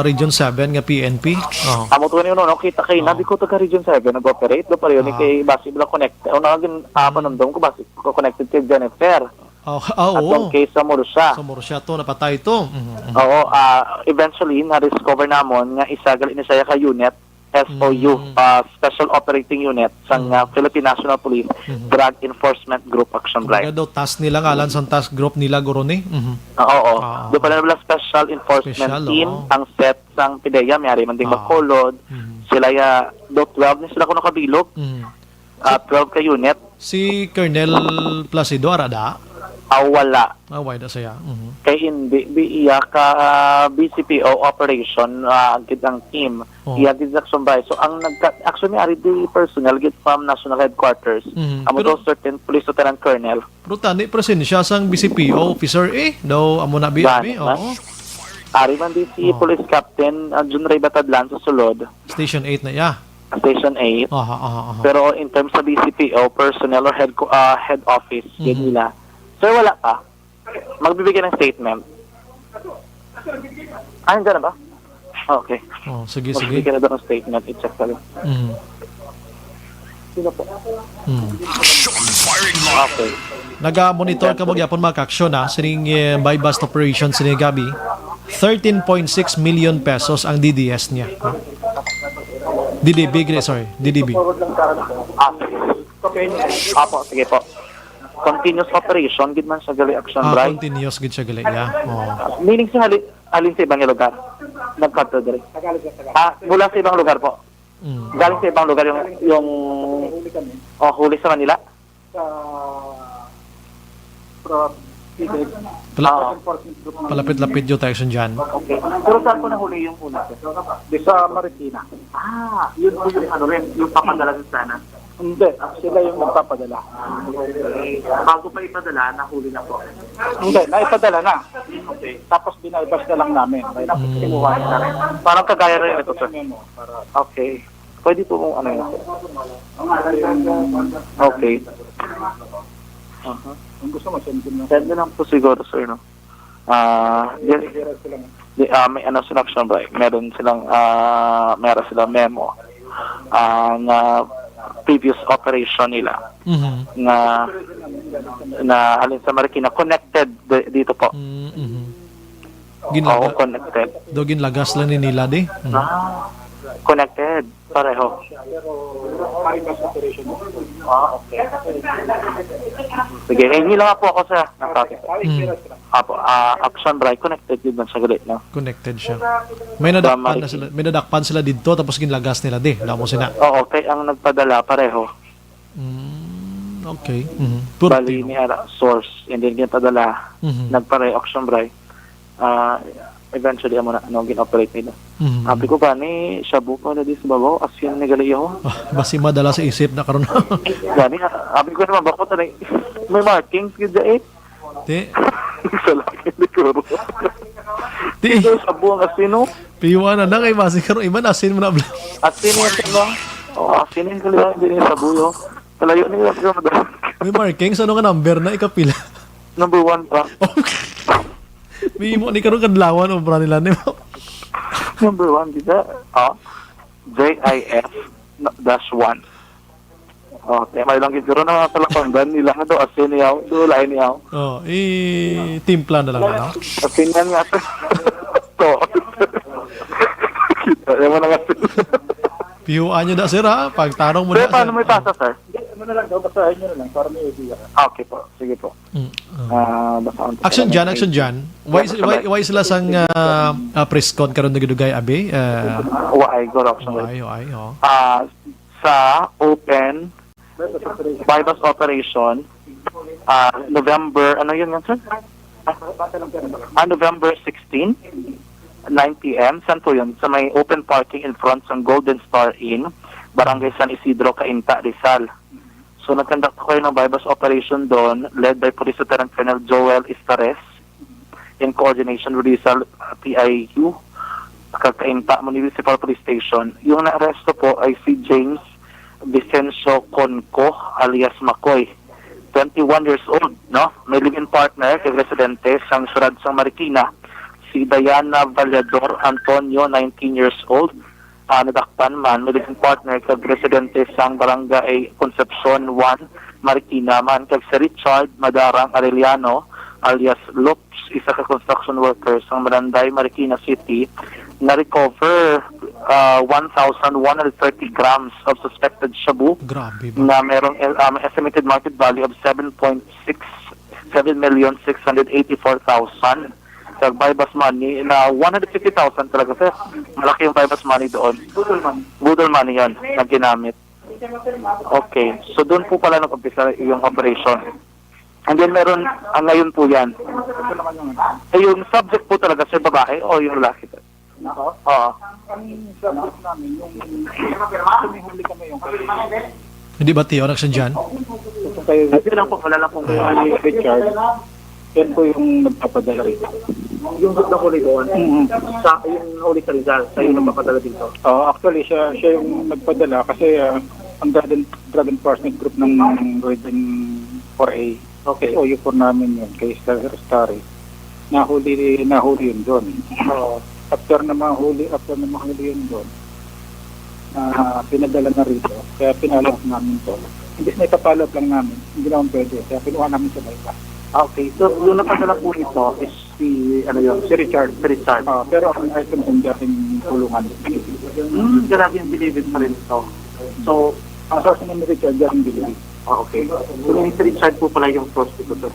Region seven nga P N P. Oh. Amo to ni, no, no, kita kay na, Oh. abi ko taga Region seven nag-operate do, pareho ni Ah. kay basi bala connected. O, nagin, ah, Mm. panumdom ko basi ko connected kay Jennifer. Oh, ah, Atong oo. case sa Murcia. Sa Murcia to, napatay to. Mhm, mhm. Oo, ah, eventually, na-discover namon nga isa gali ni siya ka unit, S O U, Mm. ah, Special Operating Unit sang, Mm. ah, Philippine National Police Mhm. Drug Enforcement Group Action Bright. Kumbaga daw, task nila nga, alang sang task group nila, guro ni. Mhm. Ah, oo. Ah. Do pala nila Special Enforcement Special, Team, oo. ang set sang pideya, may ari man ding Ah. Bacolod. Mhm. Sila ya, do twelve ni sila kuno kabilog. Mhm. Ah, twelve ka unit. Si Colonel Placido, ara da? Ah, wala. Ah, wala da siya. Mhm. Kay hindi, bi-, iya ka, ah, B C P O operation, ah, gid ang team. Oh. Iya gid sa Action Bright. So, ang nagka-, actually, may ari di personnel gid from National Headquarters. Mhm. Amo Pero to, certain Police Lieutenant Colonel. Pero tani, presensya sang B C P O officer, eh. Daw, amo na, bi-, Gani abi, man. Oo. Ari man di si Oh. Police Captain, ah, Jun Ray Batadlan sa sulod. Station eight na, ya. Station eight. Aha, aha, aha. Pero in terms sa B C P O personnel or head co-, ah, head office, Mhm. yun nila. Sir, wala pa. Magbibigay ng statement. Ah, hindi na ba? Okay. Oh, sige, sige. Magbibigay na daw ng statement. I-check ko lang. Mhm. Sino po? Mhm. Okay. Naga-monitor ka mo gyapon, mga ka-aksyon, ha? Sining, eh, buy-bust operation, sining gabi. Thirteen point six million pesos ang D D S niya, ha? D D B, gre-, sorry, D D B. Ah, sige. Apo, sige po. Continuous operation, gid man siya gali, Action Ah, Bright. Continuous gid siya gali, yeah. Oo. Meaning sa hali-, halin sa ibang lugar. Nagkadto diri. Ah, mula sa ibang lugar po. Mm. Galing sa ibang lugar yung, yung, oh, huli sa Manila? Sa, from, Pala- Ah, enforcement group ng Palapit-lapit yun tayo, Action Jan. Okay. Pero saan po nahuli yung una, sir? Di sa Marikina. Ah, yun po yung ano rin, yung papadala sa sana. Hindi, sila yung nagpapadala. Bago pa ipadala, nahuli na po. Hindi, naipadala na. Okay. Tapos binalbas na lang namin. May Mm. kinuha na rin. Parang kagaya rin ito, sir. Memo para Okay. Pwede po kung ano yun, sir. Okay. Aha. Kung gusto mo, send ko lang. Send na lang po siguro, sir, no? Ah, yes. Di, ah, may ano sila, Action Bright. Meron silang, ah, meron silang memo, ah, nga previous operation nila Mhm. nga, na halin sa Marikina, connected di-, dito po. Mm, mhm. Oo, Ginlaga-, connected. Do ginlagas lang ni nila di. Mhm. Ah, connected. Pareho. Ah, okay. Sige, eh, hindi lang po ako sa nakapit. Mm. Apo, ah, Action Bright, connected yun lang sa gali, no? Connected siya. May Sa nadakpan na Marikina. sila, may nadakpan sila dito, tapos ginlagas nila di. Damo sila. Oo, kay ang nagpadala, pareho. Mm, okay. Mhm. Puro Bali, Pinoy. May ara source, and then ginpadala, Mhm. nagpareho, Action Bright. Ah, eventually, amo na, ano, gin-operate nila. Mhm. Abi ko, gani, shabu pa na di sa babaw, asin ni gali, oh. Ah, basi madala sa isip na karon. Gani, ah, abi ko naman, bako tanay, may markings, gid, eh. Ti. Sa laki ni Kuro. Ti. Ito, shabu ang asin, oh. Piwa na na kay basi karon, iban asin mo na, bla. Asin yung asin, oh. Oh, asin yung gali, oh, hindi yung shabu, oh. Kalayo nila, pero madala. May markings, ano nga number na, ikapila? Number one pa. May mo ni karon kadlawan, obra nila ni mo. Number one, di ba? Oh. J I F dash one. Oh, tema lang gid, pero na talapandan nila nga do asin niyaw, do lain niyaw. Oh, i-timpla na lang, ano? Asin yan nga. To. Kita, yung mga asin. Pihuan nyo na, sir, ha? Pagtanong mo Sir, na, paano sir. May pasa, sir? Hindi, ano na lang daw, basahin nyo na lang para may idea ka. Ah, okay po. Sige po. Mm, ah. Ah, basahin ko Action lang dyan, yung action dyan. Why, Yes, why, sir. Why sila sang, ah, ah, press con karon nagdugay, abi? Ah, Why, go, Roxanne? Why, why, oh. Ah, sa open buy-bust operation, ah, November, ano yun yun, sir? Ah, November sixteen, nine p m. Saan po yun? Sa may open parking in front ng Golden Star Inn, Barangay San Isidro, Cainta, Rizal. So, nag-conduct ako ng buy-bust operation doon, led by Police Lieutenant Colonel Joel Istares, in coordination with Rizal, uh, P I U, kag Cainta Municipal Police Station. Yung naaresto po ay si James Vicencio Conco, alias Makoy, twenty-one years old, no? May live-in partner kag residente sang siyudad sang Marikina, si Diana Vallador Antonio, nineteen years old. Ah, nadakpan man, may live-in partner kag residente sang Barangay Concepcion one, Marikina man, kag si Richard Madarang Arellano, alias Lops, isa ka construction worker sang Malanday, Marikina City, na-recover, ah, one thousand one hundred thirty grams of suspected shabu Grabe ba? na merong el-, ah, may estimated market value of seven point six, seven million six hundred eighty-four thousand. Kag buy-bust money na one hundred fifty thousand talaga, sir. Malaki yung buy-bust money doon. Budol money. Budol money yun na ginamit. Okay. So, doon po pala nag-umpisa yung operation. And then, meron, ah, ngayon po yan. Ay, yung subject po talaga, sir, babae o yung lalaki, sir? Ako? Oo. Ang subject namin, yung, yung may huli kami yung Hindi ba, Tio, Action Jan? Ito kayo, Ito lang po, wala lang pong Richard. Yan po yung nagpapadala rito. Yung nahuli doon, Mm. sa, yung nahuli sa Rizal, sa yung Mm. nagpapadala dito. Oo, actually, siya, siya yung nagpadala kasi, ah, ang drug and, drug enforcement group ng Region four A, Okay. S O U four namin yun, kay Star, Starry. Nahuli, nahuli yun doon. Oo. After na mahuli, after na mahuli yun doon, na pinadala na rito. Kaya pinalap namin to. Imbis na ipapalap lang namin, hindi naman pwede. Kaya pinuha namin sa bypass. Ah, okay. So, yung napadala po nito is si, ano yun? Si Richard. Si Richard. Ah, pero ang item kung dating kulungan. Hmm, grabe yung bilibid pa rin ito. So, Ang source naman ni Richard, dating bilibid. Ah, okay. So, yung si Richard po pala yung source dito, sir?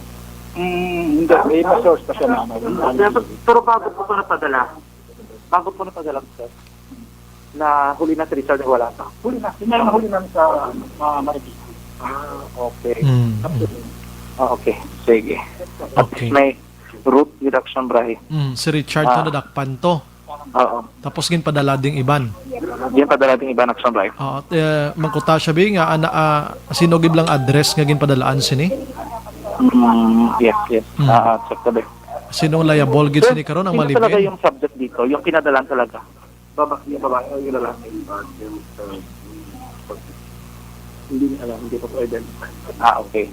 Hmm, hindi. May iba source pa siya na, ano. Pero, pero bago po ito napadala, bago po napadala, sir, na huli na si Richard, wala pa? Huli na. Yun na yung nahuli namin sa, ah, Marikina. Ah, okay. Mm, Tapos, mm. Ah, okay. Sige. At Okay. least may root deduction, Bray. Mm, si Richard Ah. to nadakpan to. Oo. Tapos ginpadala ding iban. Ginpadala ding iban, Action Bray. Oo, eh, mangkuta siya, bi, nga, ana, ah, sino gid lang address nga ginpadalaan sini? Mm, yes, yes. Mm. Ah, ah, check na, Bray. Sinong liable gid Sir, sini karon, ang sino talaga malibin? Yung subject dito? Yung pinadalan talaga? Baba-, yung babae o yung lalaki? Hindi niya alam, hindi pa po identified. Ah, okay.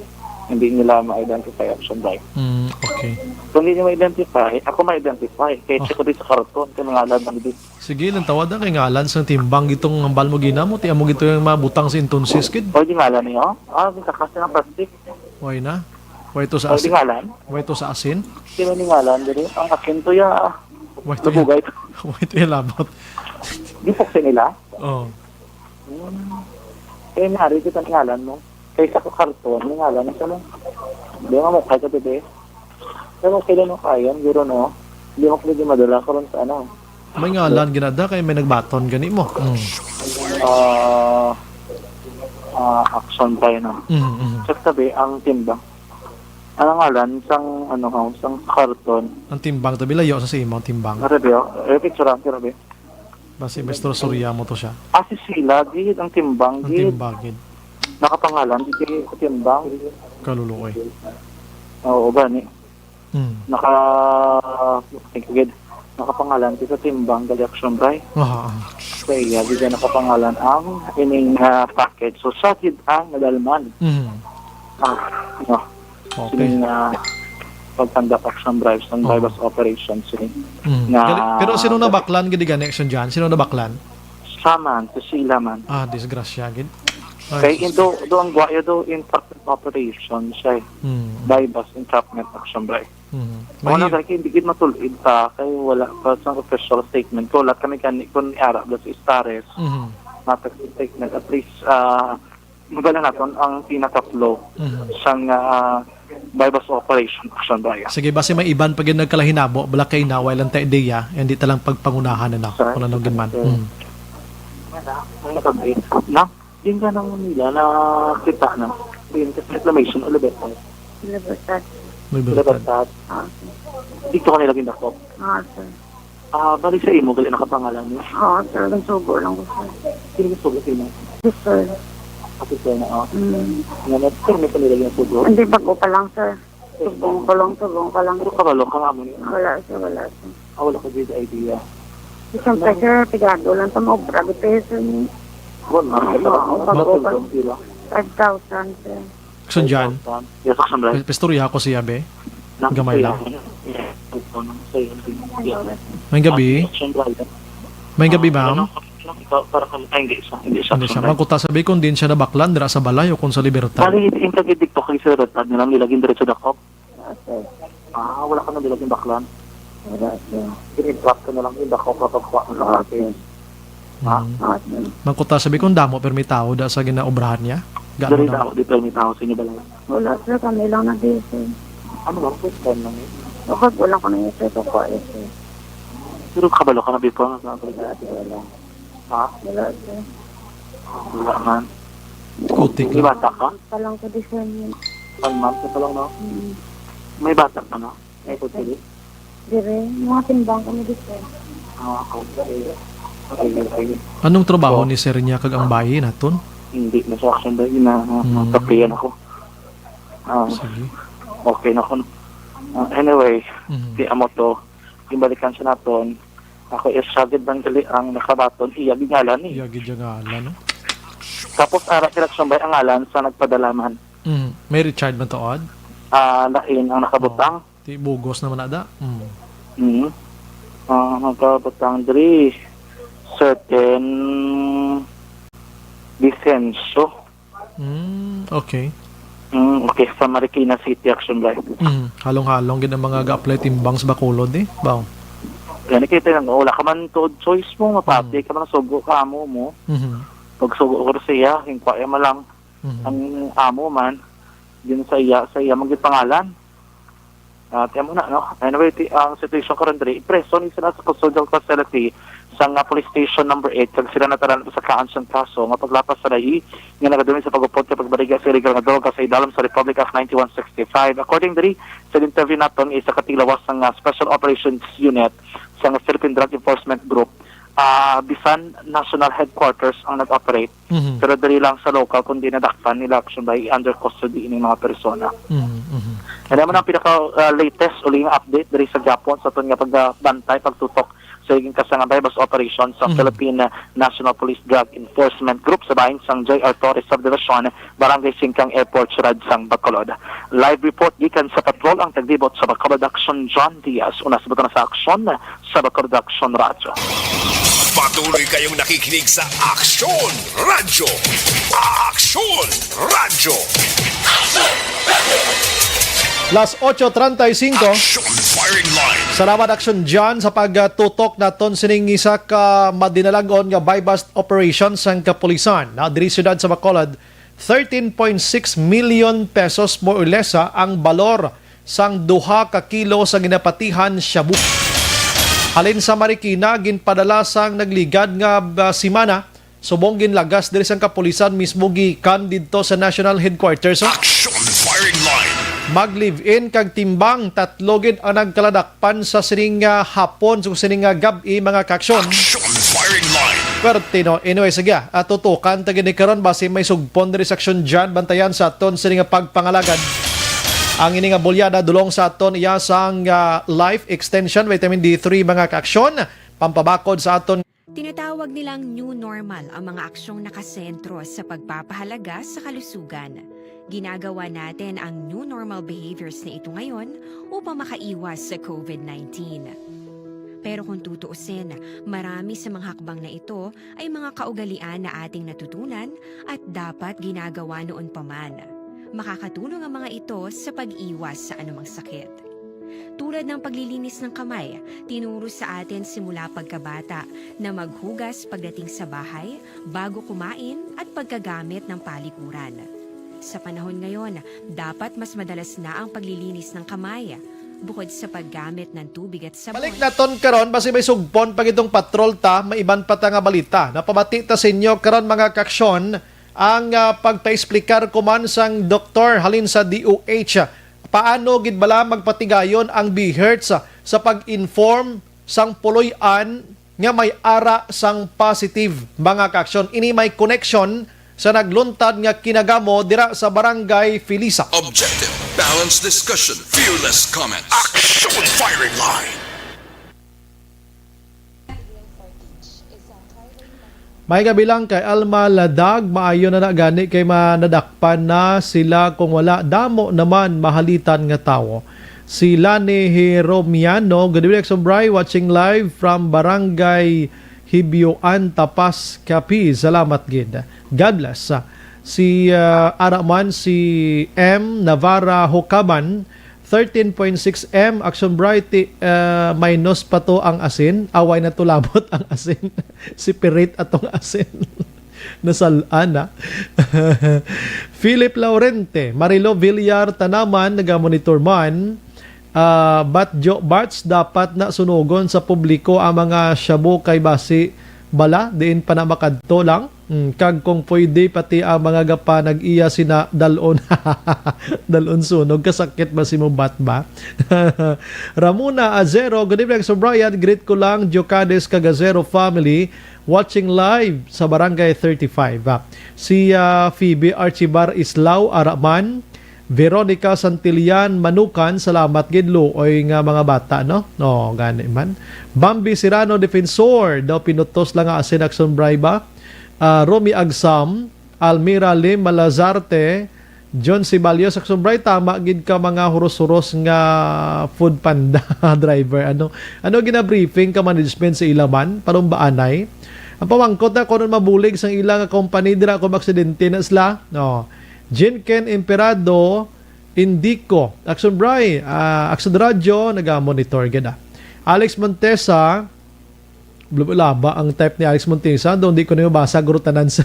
Hindi nila ma-identify, Action Bray. Mm, okay. Kung hindi niya ma-identify, ako ma-identify. Kaya Oh. check ko din sa karton kung ngalan ng di. Sige lang, tawad na kay ngalan sang timbang gitong hambal mo ginamo, ti amo gito yung mabutang sa entonces, kid. O, di ngalan niyo? Ah, di kakas ng plastic. Why na? Why to sa O, di asin? ngalan? Why to sa asin? Sino ni ngalan diri? Ang akin to ya. Why to Nabugay. Why to yung labot? Di po nila? Oh. Hmm. Kaya nari kita ni ngalan mo. Kaysa ko karton, ni ngalan mo. Di mo mo kaya ka, bebe. Pero okay lang, no, kaya, guro, no? Hindi mo pwede madala karon sa ano. May ngalan ginada kay may nagbaton gani mo. Mm. Ah, ah, action tayo, no? Mm, mm. Sa tabi, ang timbang. Ang ngalan, sang, ano, ho, sang karton. Ang timbang, tabi, layo sa, sa imo, ang timbang. Ano, Beo? Eh, picture ang tira, Beo. Basi, Mister Surya mo to siya. Ah, si Sheila, gid, ang timbang, Ang gid. timbang, gid. Nakapangalan, di kay timbang. Kaluluoy. Oo, gani. Hmm. Naka, thank you, gid. Nakapangalan, di sa timbang, gali action, Bray. Aha, aha. Sa iya, di siya nakapangalan ang ining, ah, package. So, siya, gid, ang nadalman. Mhm. Ah, no. Okay. Sining, ah, pag-conduct action drives ng Oh. buy-bust operations, sining Mm. na Gali-, pero sino nabaklan gid gani, Action John? Sino nabaklan? Siya man, si Sheila man. Ah, disgrasya gid. Ay, Kay sus. indo, do ang guwayo do in fact operation siya eh. Mm. Buy-bust entrapment action drive. Mm. Wala May kay hindi gid matulid pa kay wala pa sang official statement. Kulat kami kani kun iara ba si Istares. Mm. Matag statement at least, ah, Mabala naton ang pinaka-flow Mhm. sang, ah, buy-bust operation, Action Brian. Sige, basi may iban pa gid nagkalahinabo, bala kay na, wala lang ta ideya, and di ta lang pagpangunahan na, Sir, kung ano gid man. sir. Mm. Ang nakabi-, na, din ka nang nila nakita na, din ka sa reclamation o Libertad? Libertad. Libertad. Libertad. Ah, okay. Dito ka nila gindakop? Ah, sir. Ah, bali sa imo, gali nakapangalan niya? Oo, sir. Nagsugo lang ko, sir. Sino nagsugo sa imo? Sister. Ah, sister na, oh. Mm. Nga, nag-, sir, may kanila yung sugo? Hindi, bago pa lang, sir. Subong ko lang, subong ka lang. Pero kabalo ka nga mo niya? Wala, sir, wala, sir. Ah, wala ka dito idea. Siyempre, Ano? sir, pigado lang sa mga obra. Gusto, sir, ni Bon, ah, Oo, bago pa. Sila? Five thousand, sir. Action John. Yes, Action Brian. Pis-, pistorya ko siya, be. Gamay lang. May gabi. May gabi, ma'am. Para kami, ay, hindi siya, hindi siya. Hindi siya. Mangkuta sabi kung din siya nabaklan dira sa balay o kung sa Libertad. Bali, yung kagid dito kay Sir Red, nilang nilagin diretso dakop. Ah, sir. Ah, wala ka na nilagin baklan? Wala, sir. Gini-drop ka na lang yung dakop kapag kuha ng Oo, sir. Ha? Mm. Ah, sir. Mangkuta sabi kung damo pero may tao da sa ginaobrahan niya? Gaano Dali na? Tao, di pero may tao sa inyo balay. Wala, sir. Kami lang na di, sir. Ano ba? First time lang yun. Kapag wala ko na yun, sir, so quiet, sir. Pero kabalo ka na before nga sa Wala, sir. Wala. Ha? Wala, sir. Wala man. Kutik May lang. Bata ka? Palang ko di, sir, yun. One month ka pa lang, no? Mm. May bata ka, no? May kutili? Dire, mga timbang kami dito. Ah, okay. Okay, okay. Anong trabaho So, ni sir niya kag ang bayi naton? Hindi na sa action ba yun na, na, Hmm. natapian ako. Ah, Sige. Okay na kun. Ah, anyway, Mhm. di amo to. Gimbalikan sa naton. Ako is sagad lang dali ang nakabaton. Iya gingalan ni. Iya gid yung ngalan, no? Tapos ara sila sa ang ngalan sa nagpadalaman. Mm. May Richard man to, Od? Ah, lain ang nakabutang. Oh. Ti bugos naman na da. Mm. Mm. Ah, nagkabutang diri, certain Vicencio. Mm, okay. Mm, okay, sa Marikina City, action ba? Mm, halong-halong gid ang mga ga-apply timbang sa Bacolod, eh. Baw. Gani kay tayo, wala ka man to choice mo, mapati Mm. ka man, sugo ka amo mo. Mhm. Pag sugo ko siya, hingkwa man lang Mhm. ang amo man, din sa iya, sa iya, man gid pangalan. Ah, tiyan mo na, no? Anyway, ti-, ang situation karon diri, ipreso ni sila sa custodial facility sa nga Police Station Number Eight, kag sila natalaan sa kaansan kaso nga paglapas sa lahi nga nagadumit sa pag-upod kag pagbariga sa illegal nga droga sa idalom sa Republic Act ninety-one sixty-five. According diri sa interview naton, isa ka tiglawas sang, ah, Special Operations Unit sang Philippine Drug Enforcement Group, ah, bisan national headquarters ang nag-operate, Mhm. pero diri lang sa local, kundi nadakpan nila, action by under custody ining mga persona. Mhm, mhm. Ano man ang pinaka, ah, latest uli nga update diri sa Japon sa aton nga pagbantay, pagtutok sa iging kasangabay bus operation sa Mhm. Philippine National Police Drug Enforcement Group sa bahin sang J R Torres Subdivision, Barangay Singkang Airport, Siyudad sang Bacolod. Live report gikan sa patrol ang taglibot sa Bacolod Action, John Diaz. Una sa buto na sa aksyon sa Bacolod Action Radyo. Patuloy kayong nakikinig sa Aksyon Radyo. Aksyon Radyo. Las ocho treinta y cinco. Action Firing Line. Salamat, Action John, sa pagtutok naton sining isa ka madinalagon nga buy-bust operation sang kapulisan na diri siyudad sa Bacolod. Thirteen point six million pesos, more or less, ah, ang balor sang duha ka kilo sa ginapatihan shabu. Halin sa Marikina, ginpadala sang nagligad nga, ah, semana, subong ginlagas diri sang kapulisan mismo gikan didto sa National Headquarters, oh. Action Firing Line. Mag-live-in kag timbang, tatlo gid ang nagkaladakpan sa sining, ah, hapon, sa sining, ah, gab-i, mga kaaksyon. Action Firing Line. Pwerte, no? Anyway, sige, ah, tutukan ta gid ni karon, basi may sugpon diri sa Action John, bantayan sa aton sining, ah, pagpangalagad. Ang ini nga bulyada dulong sa aton iya sang, ah, life extension, vitamin D three, mga kaaksyon, pampabakod sa aton. Tinatawag nilang new normal ang mga aksyong nakasentro sa pagpapahalaga sa kalusugan. Ginagawa natin ang new normal behaviors na ito ngayon upang makaiwas sa COVID nineteen. Pero kung tutuusin, marami sa mga hakbang na ito ay mga kaugalian na ating natutunan at dapat ginagawa noon pa man. Makakatulong ang mga ito sa pag-iwas sa anumang sakit. Tulad ng paglilinis ng kamay, tinuro sa atin simula pagkabata na maghugas pagdating sa bahay, bago kumain, at pagkagamit ng palikuran. Sa panahon ngayon, dapat mas madalas na ang paglilinis ng kamay, bukod sa paggamit ng tubig at sabon. Balik naton karon, basi may sugpon pa gid tong patrol ta, may iban pa ta nga balita. Napamati ta sa inyo karon, mga kaaksyon, ang, ah, pagpaexplikar ko man sang doktor halin sa D O H. Paano gid bala magpatigayon ang BHERTs sa pag-inform sang puloy-an nga may ara sang positive, mga kaaksyon? Ini may connection sa nagluntad nga kinagamo dira sa Barangay Felisa. Objective, balanced discussion, fearless comments. Action Firing Line. May kabilang kay Alma Ladag, maayo na na gani kay manadakpan na sila, kung wala, damo naman mahalitan nga tawo. Si Lani Hiromiano, good evening, Action Bri, watching live from Barangay Hibioan, Tapas, Capiz. Salamat gid. God bless. Si, ah, ara man si M Navarra Hukaban, thirteen point six M, Action Bright, ti-, ah, minus pa to ang asin. Away na to labot ang asin. Separate atong asin. Nasal-an, ah. Philip Laurente, Marilo Villar Tanaman, nagamonitor man. Ah, Batjo Barts, dapat na sunugon sa publiko ang mga shabu kay basi bala, diin pa na makadto lang. Mm, kag kung pwede, pati ang mga gapanag-iya sina dal-on. Dal-on sunog, kasakit ba si mo bat ba? Ramona Azero, good evening, Sir Brian. Greet ko lang, Diocades kag Azero family, watching live sa Barangay thirty-five. Ah, si, ah, Phoebe Archibar Islao, ara man. Veronica Santillan Manukan, salamat gid, luoy nga mga bata, no? Oh, gani man. Bambi Serrano Defensor, daw pinutos lang nga asin, Action Bri ba. Ah, Romy Agsam, Almira Lim Malazarte, John Sibalyo, Action Bri, tama gid ka, mga huros-huros nga Food Panda driver. Ano, ano gina-briefing ka management sa ila man? Palumbaanay. Ang pamangkot na kung ano mabulig sang ila nga company dira kung aksidente na sila. No. Jinken Emperado, Indico, Action Bri, ah, Action Radyo, naga-monitor gid, ah. Alex Montesa, blu-, laba ang type ni Alex Montesa, do di ko na mabasa, guro tanan sa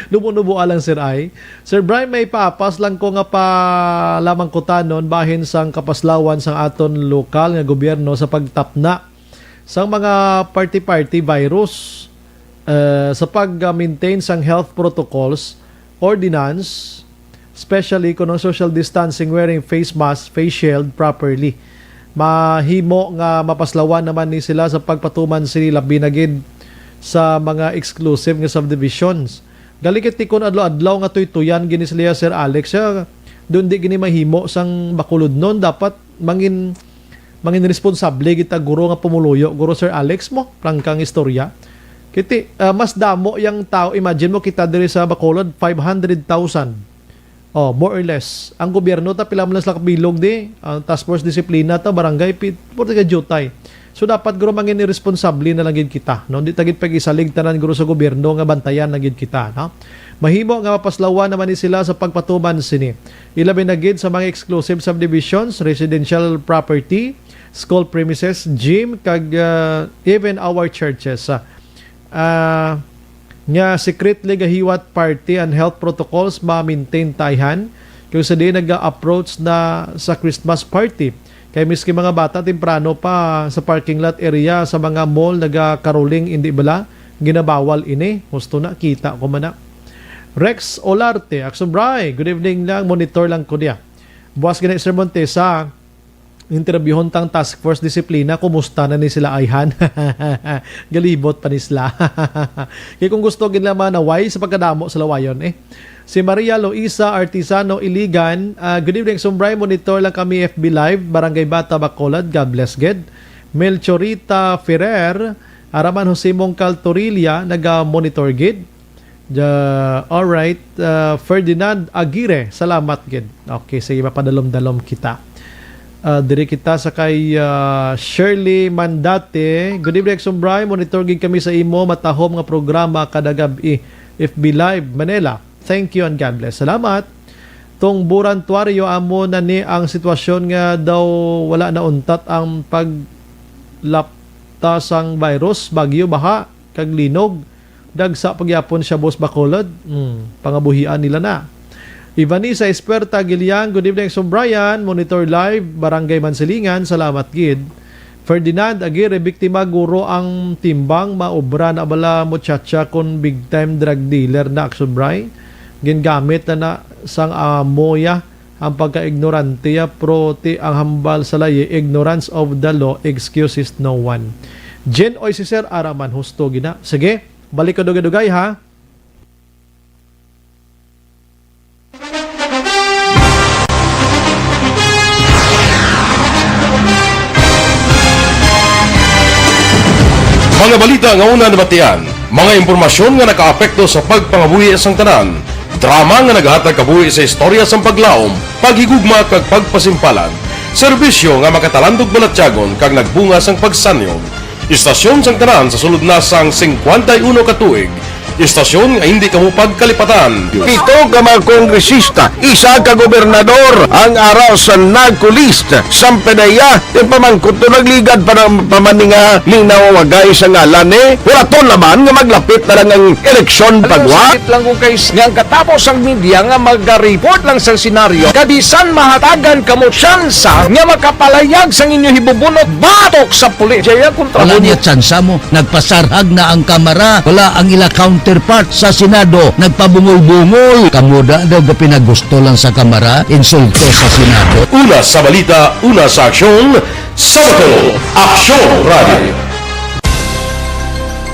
nubo-nubo lang, sir, ay. Sir Brian, may paapas lang ko nga pa lamang kutanon bahin sang kapaslawan sang aton lokal nga gobyerno sa pagtapna sang mga party-party virus, eh, sa pag-maintain sang health protocols, ordinance, especially kung ang social distancing, wearing face mask, face shield properly. Mahimo nga mapaslawan naman ni sila sa pagpatuman sini, labi na gid sa mga exclusive nga subdivisions. Gali kay tikon adlaw-adlaw nga tuytuyan gini sila, Sir Alex, siya, doon di gini mahimo sang Bacolodnon. Dapat mangin, mangin responsable kita, guro, nga pumuluyo, guro, Sir Alex, mo prangkang istorya. Kiti, ah, mas damo yang tao. Imagine mo, kita diri sa Bacolod, five hundred thousand. Oh, more or less. Ang gobyerno ta, pila man lang sila kabilog di? Ang task force disiplina ta, barangay, pi-, puro taga jutay. So, dapat, guro, mangin responsable na lang gid kita, no? Di ta gid pag-isalig tanan, guro, sa gobyerno nga bantayan na gid kita, no? Mahimo nga mapaslawan naman ni sila sa pagpatuman sini. Ilabi na gid sa mga exclusive subdivisions, residential property, school premises, gym, kag, ah, even our churches. Ah, ah, nga secretly gahiwat party and health protocols ma-maintain tayhan kung sa diin naga-approach na sa Christmas party. Kay miski mga bata, temprano pa sa parking lot area sa mga mall naga-caroling, indi bala ginabawal ini? Husto na, kita ko man na. Rex Olarte, Action Bray, good evening lang, monitor lang ko diya. Buwas gani, Sir Montesa, interbyuhon tang task force disiplina, kumusta na ni sila ayhan? Galibot pa ni sila. Kay kung gusto gid nila manaway sa pagkadamo sa lawayon, eh. Si Maria Luisa Artisano Iligan, ah, good evening, Sumbray. Monitor lang kami F B Live, Barangay Bata, Bacolod. God bless gid. Melchorita Ferrer, Araman Jose Mongcal Torilla, naga-monitor gid. Ja-, alright. Ah, Ferdinand Aguirre, salamat gid. Okay, sige, mapadalom-dalom kita. Ah, diri kita sa kay, ah, Shirley Mandate. Good evening, Sumbray. Monitor gid kami sa imo matahom nga programa kada gab-i. F B Live, Manila. Thank you and God bless. Salamat. Tong Burantuario, amo na ni ang sitwasyon nga daw wala na untat ang paglapta sang virus, bagyo, baha, kag linog. Dagsa pagyapon siya, Boss Bacolod. Hmm, pangabuhian nila na. Ivanisa Esperta Giliang, good evening, Sumbrayan. Monitor live, Barangay Mansilingan. Salamat gid. Ferdinand Aguirre, biktima guro ang timbang, maobra na bala muchacha kon big time drug dealer na, Action Bray. Gingamit na na sang amo ya ang pagka-ignorante ya, pro ti ang hambal sa layi, ignorance of the law excuses no one. Jen Oy, si Sir Araman, husto gina. Sige, balik ko dugay-dugay, ha. Mga balita nga una nabatian, mga impormasyon nga nakaapekto sa pagpangabuhi sang tanan, drama nga naghatag kabuhi sa istorya sang paglaom, paghigugma kag pagpasimpalan, serbisyo nga makatalandog balatyagon kag nagbunga sang pagsanyog. Istasyon sang tanan sa sulod na sang singkwenta y uno ka tuig. Istasyon nga hindi kamo pagkalipatan. Pito ka mga kongresista, isa ka gobernador ang ara sa NAGCO list. Sampedeya, yung pamangkot to nagligad pa ng pamaninga, linawagay sa ngalan eh. Wala to naman nga maglapit na lang ang eleksyon. Alam mo, pagwa. Sakit lang kung kay nga ang katapos ang media nga mag-report lang sa senaryo, kabisan mahatagan kamo tsansa nga makapalayag sang inyo hibubunot batok sa pulis. Jaya kontra. Wala mo niya tsansa mo. Nagpasarhag na ang Kamara. Wala ang ila counterpart sa Senado. Nagpabungol-bungol. Kamo da daw gapinagusto lang sa Kamara, insulto sa Senado. Una sa balita, una sa aksyon, sa Bacolod, Aksyon Radio.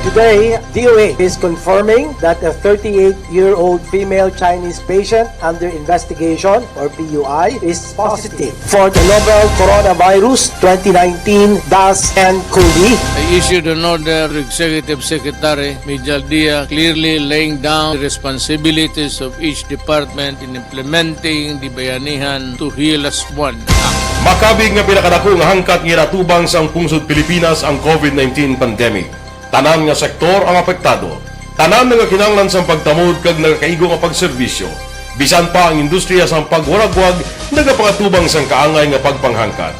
Today, D O H is confirming that a thirty-eight-year-old female Chinese patient under investigation, or P U I, is positive for the novel coronavirus twenty nineteen dash N cov. I issued an order to Executive Secretary Mijal Dia, clearly laying down the responsibilities of each department in implementing the Bayanihan to Heal As One Act. Makabig nga pinakadako nga hangkat nga ginatubang sang pungsod Pilipinas ang covid nineteen pandemic. Tanan nga sektor ang apektado. Tanan nagakinahanglan sang pagtamod kag nagakaigo nga pagserbisyo. Bisan pa ang industriya sang pagwaragwag nagapangatubang sang kaangay nga pagpanghangkat.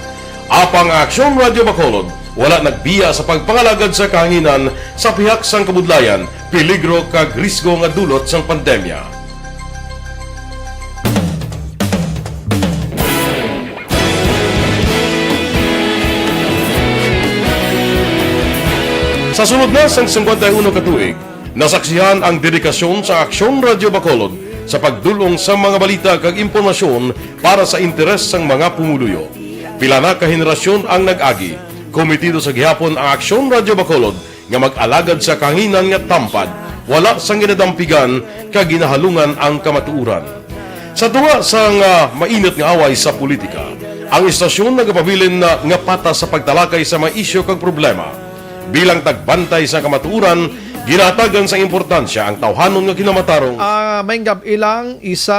Apang ang Aksyon Radio Bacolod wala nagbiya sa pagpangalagad sa kahanginan sa pihak sang kabudlayan, peligro kag risgo nga dulot sang pandemya. Sa sulod na sang singkwenta y uno ka tuig, nasaksihan ang dedikasyon sa Aksyon Radyo Bacolod sa pagdul-ong sa mga balita kag impormasyon para sa interes sang mga pumuluyo. Pila na ka henerasyon ang nag-agi. Komitido sa gihapon ang Aksyon Radyo Bacolod nga mag-alagad sa kahanginan nga tampad, wala sang ginadampigan kag ginahalungan ang kamatuoran. Sa tunga sang, ah, mainit nga away sa politika, ang istasyon nagapabilin na nga patas sa pagtalakay sa mga isyu kag problema. Bilang tagbantay sa kamatuoran, ginahatagan sang importansya ang tawhanon nga kinamatarong. Ah, may gab-i lang isa,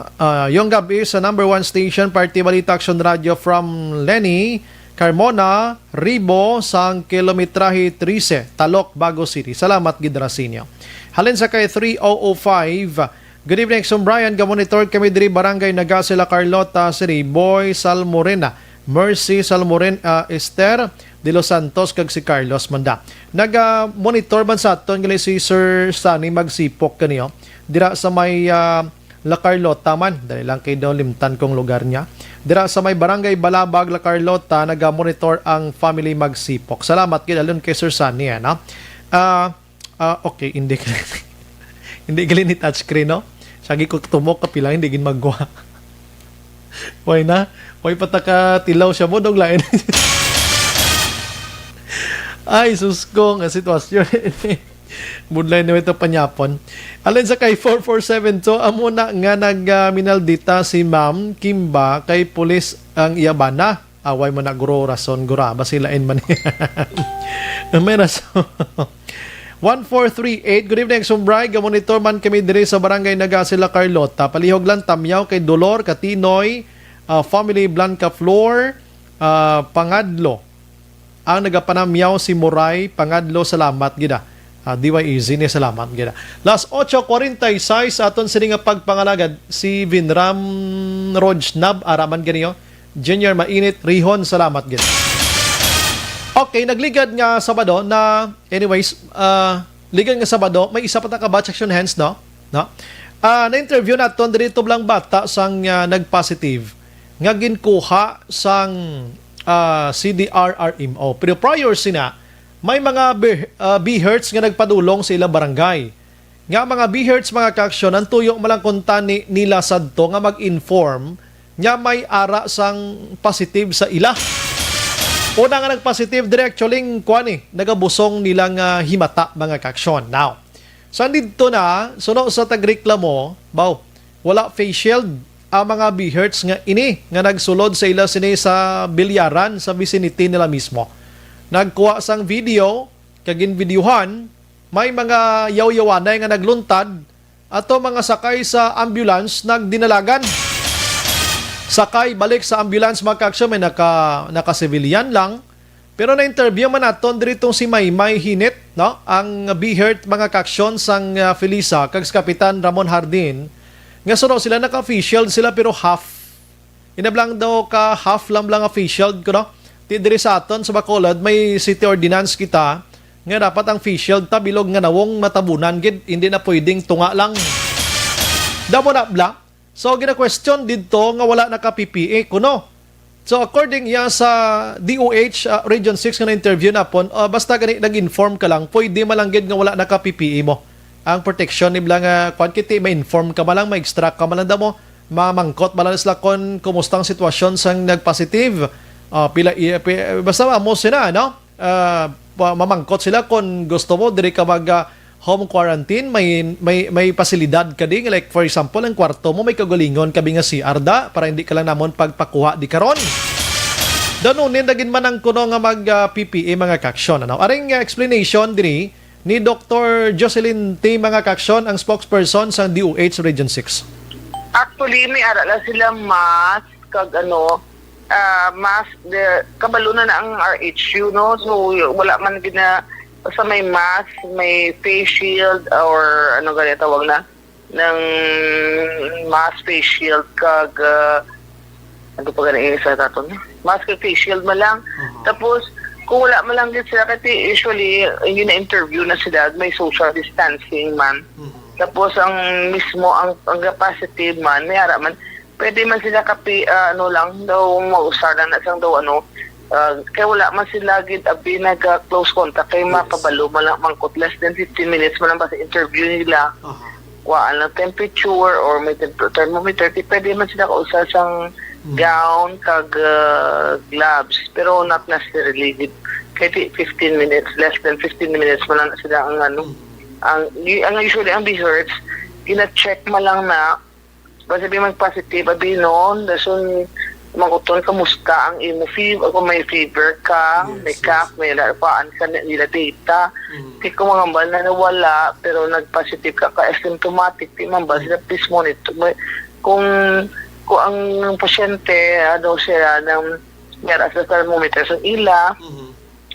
ah, yung gab-i sa number one station, Party Balita Action Radio from Lenny Carmona, Ribo, sang kilometrahe trese, Talok, Bago City. Salamat gid, Rasinyo. Halin sa kay three oh oh five, "Good evening, Exum Brian. Gamonitor kami diri, Barangay Nagase, La Carlota City. Boy Salmorena, Mercy Salmoren-, ah, Esther de los Santos, kag si Carlos Manda." Naga-monitor man sa aton gali si Sir Sunny Magsipok kaniyo. Dira sa may, ah, La Carlota man. Dali lang kay daw limtan kong lugar niya. Dira sa may Barangay Balabag, La Carlota, naga-monitor ang family Magsipok. Salamat gid, alon kay Sir Sunny, eh, no? Ah, ah, okay, hindi ka, hindi gali ni touchscreen, no? Sagi ko tumok ka pila, hindi gid magwa. Why na? Why pa ta ka tilaw siya mo, dog lain? Ay, sus ko, nga sitwasyon. Budlay na ito panyapon. Alin sa kay four four seven two, amo na nga nag, ah, minaldita si Ma'am Kimba kay pulis ang iya bana. Away mo na, guro, rason, gura. Basi lain man. May rason. One four three eight, "Good evening, Exum Bri. Gamonitor man kami diri sa Barangay Nagase, La Carlota. Palihog lang, Tamyaw kay Dolor Katinoy, ah, family, Blanca Flor, ah, Pangadlo. Ang nagapanamyaw si Moray Pangadlo, salamat gid, ah. Ah, D Y E Z ni, salamat gid, ah." Las ocho cuarenta y seis, aton sini nga pagpangalagad, si Vinram Rojnab, araman ganiyo, Junior Mainit Rihon, salamat gid. Okay, nagligad nga Sabado na, anyways, ah, ligad nga Sabado, may isa pa ta ka batch action hands, no? No? Ah, na-interview naton diri tublang bata sang, ah, nag-positive nga ginkuha sang, ah, C D R R M O. Pero prior sina, may mga B-, ah, BHERTs nga nagpadulong sa ilang barangay. Nga mga BHERTs, mga kaaksyon, ang tuyo malangkon tani nila sadto nga mag-inform nga may ara sang positive sa ila. Una nga nag-positive, diri actually, kuan eh, nagabusong nila nga himata, mga kaaksyon. Now, sa didto na, suno sa tagreklamo, baw, wala face shield ang mga BHERTs nga ini nga nagsulod sa ila sini sa bilyaran sa vicinity nila mismo. Nagkuha sang video, kag ginvideohan, may mga yawyawanay nga nagluntad ato mga sakay sa ambulance nagdinalagan. Sakay balik sa ambulance, mga kaaksyon, may naka, naka-civilian lang. Pero na-interview man naton diri tong si Maymay Hinit, no? Ang BHERT, mga kaaksyon, sang, ah, Felisa, kag si Kapitan Ramon Hardin, nga suno sila, naka-face shield sila, pero half. Inablang daw ka half lang lang official, kuno. Ti diri sa aton sa Bacolod, may city ordinance kita nga dapat ang face shield ta bilog nga nawong matabunan gid, hindi na pwedeng tunga lang. Damo na bla. So, gina-question didto nga wala naka P P E, kuno. So, according iya sa D O H, ah, Region six nga na-interview napon, ah, basta gani nag-inform ka lang, pwede man lang gid nga wala naka P P E mo. Ang protection ni bla nga, kwan kiti, ma-inform ka man lang, ma-extract ka man lang damo, mamangkot man lang sila kon kumusta ang sitwasyon sang nag-positive. Ah, pila, i-, pi-, basta amo sila, no? Ah, pa-, mamangkot sila kon gusto mo, diri ka mag, ah, home quarantine, may, may, may pasilidad ka di, like, for example, ang kwarto mo, may kaugalingon ka bi nga C R da, para hindi ka lang namon pagpakuha di karon. Danunin na gid man ang kuno nga mag, ah, P P E, mga kaaksyon, ano? Aring, ah, explanation diri ni Doktor Jocelyn T. Mga Kaaksyon, ang spokesperson sang D O H Region six. Actually, may ara lang sila mask kag ano, ah, mask, the, kabalo na na ang R H U, no? So, wala man gid na, sa may mask, may face shield, or ano gani tawag na, ng mask, face shield, kag, ah, ano pa gani isa naton? Mask kag face shield man lang. Mhm. Tapos, kung wala man lang gid sila, kasi usually, yung na-interview na sila, may social distancing man. Mhm. Tapos, ang mismo, ang, ang positive man, may ara man, pwede man sila kapi-, ah, ano lang, daw, mausar lang na sang daw, ano, Ah, kay wala man sila gid abi naga-close contact, kay Yes. makabalo man lang mangkot, less than fifteen minutes man lang ba sa interview nila. Aha. Kuhaan lang temperature or may temp-, thermometer, di pwede man sila kausa sang Mm. gown kag, ah, gloves, pero not necessarily gid. Kay di fifteen minutes, less than fifteen minutes man lang sila ang ano, Mm. ang, ang usually ang BHERTs, gina-check man lang na Basta di man positive, abi, noon, dason, manguton, kamusta ang imo fever? Kung may fever ka, Yes, may yes. cough, may la-, kuhaan ka na nila data. Mm. Di ko mangambal na nawala, pero nag-positive ka, ka asymptomatic, di mambal Mm. sila, please monitor. May, kung, kung ang pasyente, ano, sila, nang, yara sa thermometer sa ila, Mhm.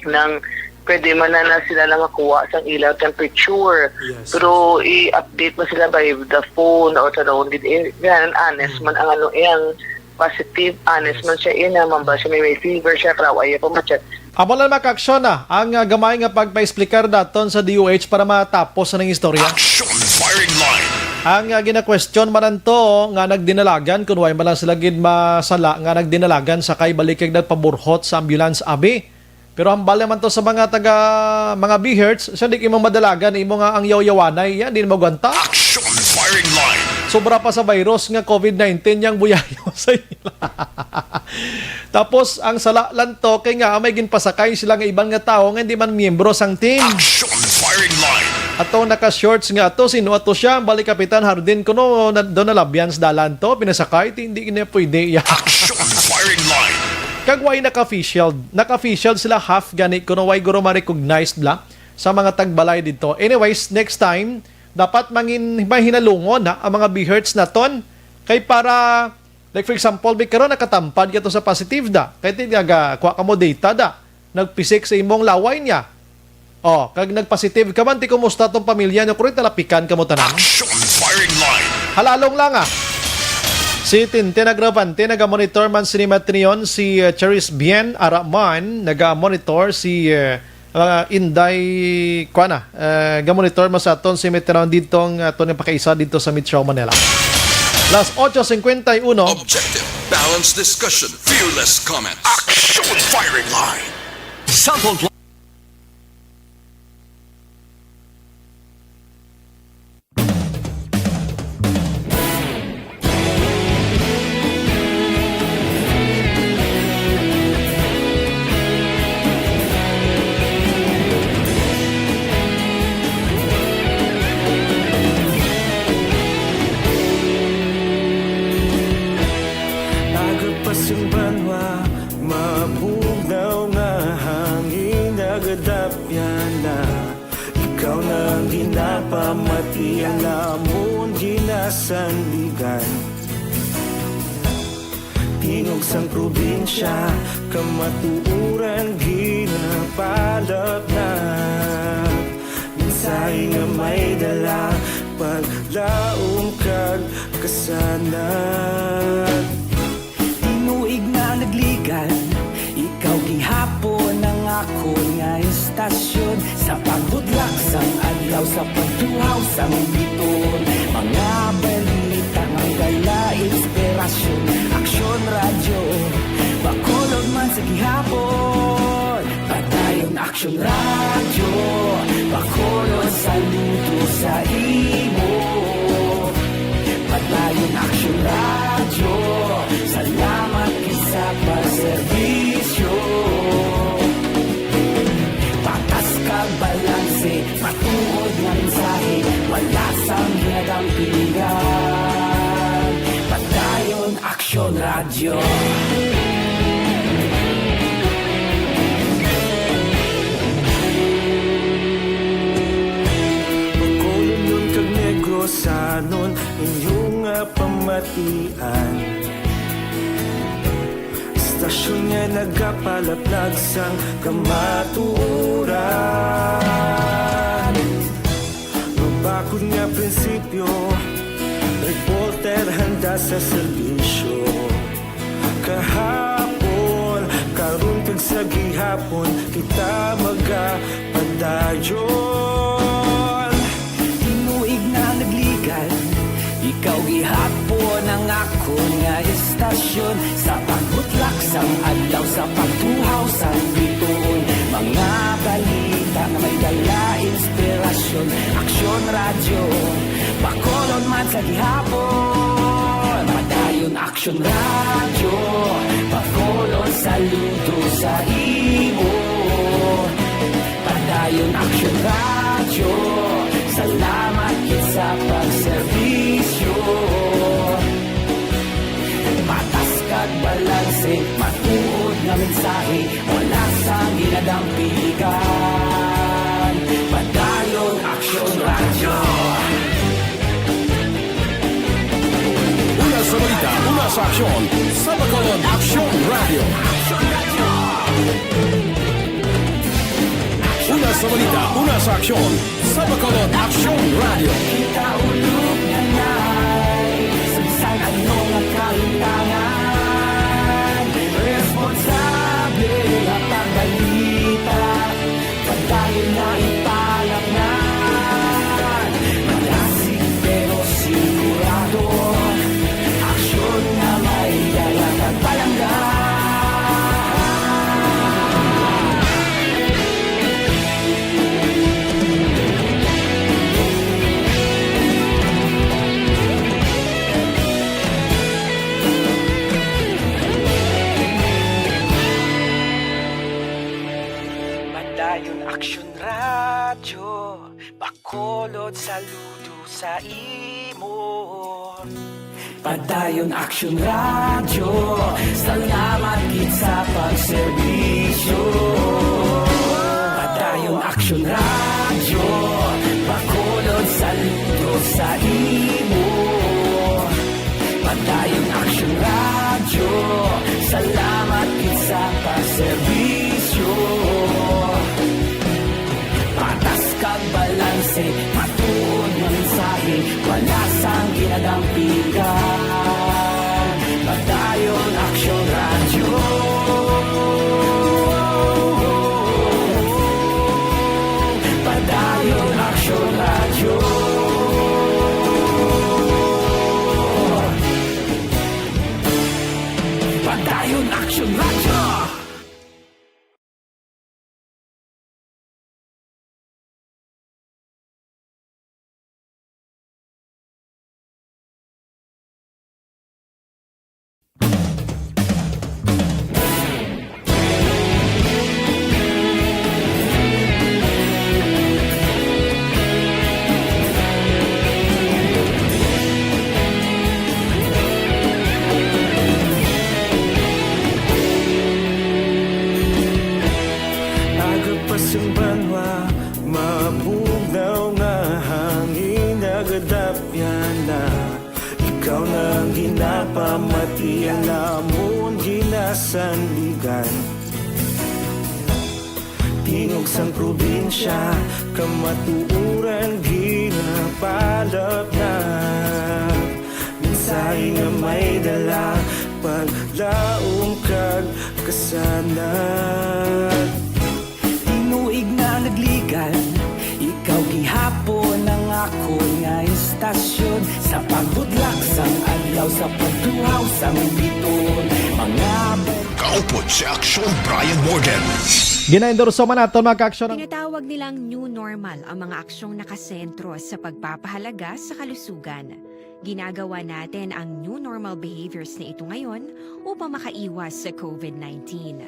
nang pwede man na, na sila lang makuha sang ilang temperature. Yes. Pero i-update mo sila by the phone or sa daw, hindi, eh, yan, honest Mm. man ang ano, eh, ang positive, honest Yes. man siya, eh, na mamba siya, may, may fever siya, pero ayaw pa ma-check. Amo lang, mga ka-aksyon, ah, ang, ah, gamay nga pagpa-explicar daton sa D O H para matapos na ang istorya. Action Firing Line. Ang, ah, gina-question man to nga nagdinalagan, kun way man lang sila gid masala nga nagdinalagan sa kay balik kag nagpaburhot sa ambulance, abi. Pero hambal naman to sa mga taga, mga BHERTs, siya di imo madalagan, imo nga ang yawyawanay, yan, di na magwanta. Action Firing Line. Sobra pa sa virus nga COVID nineteen yang buyayo sa ila. Tapos, ang sala lang to, kay nga may ginpasakay sila nga iban nga tawo nga hindi man miyembro sang team. Action Firing Line. Ato naka-shorts nga ato, sino ato siya? Balik Kapitan Hardin, kuno na, doon nalabyan sa dalan to, pinasakay, ti, hindi na pwede. Action Firing Line. Kag way naka-face shield. Naka-face shield sila half gani, kuno way guro ma-recognize bla sa mga tagbalay dito. Anyways, next time, dapat mangin, mahinalungon, ha, ang mga BHERTs naton. Kay para, like, for example, bi karon nakatampad ka to sa positive da. Kay ti, naga, kuha ka mo data da. Nagpisik sa imong laway niya. Oh, kag nagpositive ka man, ti kumusta tong pamilya niyo? Kuri talapikan ka mo tanan. Action Firing Line. Halalong lang, ah. Si Tintin Agravante, naga-monitor man sini Matrion, si, uh, Charis Bien, ara man, naga-monitor si, uh, uh, Inday, kuan na, uh, ga-monitor man sa aton si Matrion didtong, uh, aton nga pakaisa didto sa Metro Manila. Las ocho cincuenta y uno. Objective, balanced discussion, fearless comments. Action Firing Line. Sample. Agod pa sing banwa, mabugnaw nga hangin, nagadapyan na. Ikaw na ang ginapamati, ang amon ginasandigan. Tingog sang probinsya, kamatuoran ginapalapnap. Mensahe nga may dala, paglaom kag kasanag. Tinuig na nagligan, ikaw gihapon ang akon nga istasyon. Sa pagbutlak sang adlaw, sa pagtuhaw sang biton, mga balita nga dala inspirasyon. Aksyon Radyo, Bacolod man sa gihapon. Padayon Aksyon Radyo, Bacolod, saludo sa imo. Padayon Aksyon Radyo, salamat gid sa pagserbisyo. Patas kag balanse, matuod nga mensahe, wala sang ginadampingan. Padayon Aksyon Radyo. Bacolod kag Negrosanon, inyo nga pamatian. Istasyon nga nagapalaplag sang kamatuoran. Mabakod nga prinsipyo, reporter handa sa serbisyo. Kahapon, karon kag sa gihapon, kita magapadayon. Tinuig na nagligan, ikaw gihapon ang akon nga istasyon. Sa pagbutlak Sang adlaw sa pagtuhaw sang bituon, mga balita nga may dala inspirasyon. Aksyon Radyo, Bacolod man sa gihapon. Padayon Aksyon Radyo, Bacolod saludo sa imo. Padayon Aksyon Radyo, salamat gid sa pagserbisyo. Patas kag balanse, matuod nga mensahe, wala sang ginadampigan. Padayon Aksyon Radyo. Una sa balita, una sa aksyon, sa Bacolod Aksyon Radyo. Una sa balita, una sa aksyon, sa Bacolod Aksyon Radyo. Kita ulog nga nay, sa bisan ano nga kalintangan, responsable nga pagbalita, padayon na ipalapnan. Malasig pero sigurado, aksyon nga may dala kag palangga. Padayon Aksyon Radyo, Bacolod saludo sa imo. Padayon Aksyon Radyo, salamat gid sa pagserbisyo. Padayon Aksyon Radyo, Bacolod saludo sa imo. Padayon Aksyon Radyo, salamat gid sa pagserbisyo. Patas kag balanse, matuod nga mensahe, wala sang ginadampigan. Padayon Aksyon Radyo. Padayon Aksyon Radyo. Padayon Aksyon Radyo. Agapas ang banwa, mabugnaw nga hangin, nagadapyan na. Ikaw na ang ginapamatian, amon ginasandigan. Tingog sang probinsya, kamatuoran ginapalapnap. Mensahe nga may dala, paglaom kag kasanag. Tinuig na nagligan, ikaw gihapon ang akon nga istasyon. Sa pagbudlak sang adlaw, sa pagtuhaw sang bituon, mga Kaupod si Aksyon Brian Morgan. Ginaendorso man naton, mga kaaksyon, ang Tinatawag nilang new normal ang mga aksyong nakasentro sa pagpapahalaga sa kalusugan. Ginagawa natin ang new normal behaviors na ito ngayon upang makaiwas sa covid nineteen.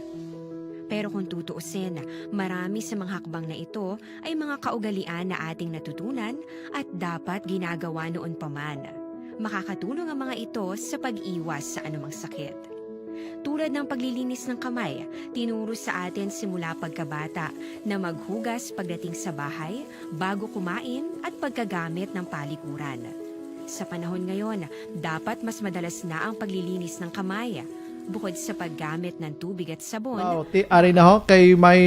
Pero kung tutuusin, marami sa mga hakbang na ito ay mga kaugalian na ating natutunan at dapat ginagawa noon pa man. Makakatulong ang mga ito sa pag-iwas sa anumang sakit. Tulad ng paglilinis ng kamay, tinuro sa atin simula pagkabata na maghugas pagdating sa bahay, bago kumain, at pagkagamit ng palikuran. Sa panahon ngayon, dapat mas madalas na ang paglilinis ng kamay, bukod sa paggamit ng tubig at sabon. Wow, ti-, ari na ho, kay may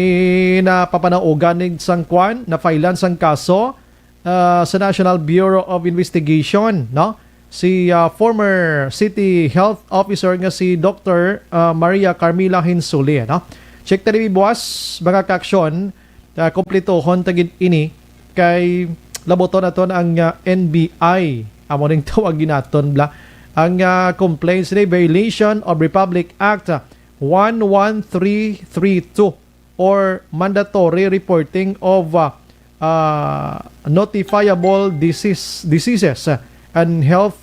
napapanaugan ning sangkwan, na-filean sang kaso, ah, sa National Bureau of Investigation, no? Si, ah, former City Health Officer nga si Doctor, ah, Maria Carmila Hinsuli, no? Check ta diri buwas, mga kaaksyon, ah, kumpletohon ta gid ini kay labuton naton ang, ah, N B I. Amo ning tawag gid naton, bla. Ang, ah, complaints ni violation of Republic Act, ah, one one three three two or mandatory reporting of, uh, uh, notifiable disease, diseases and health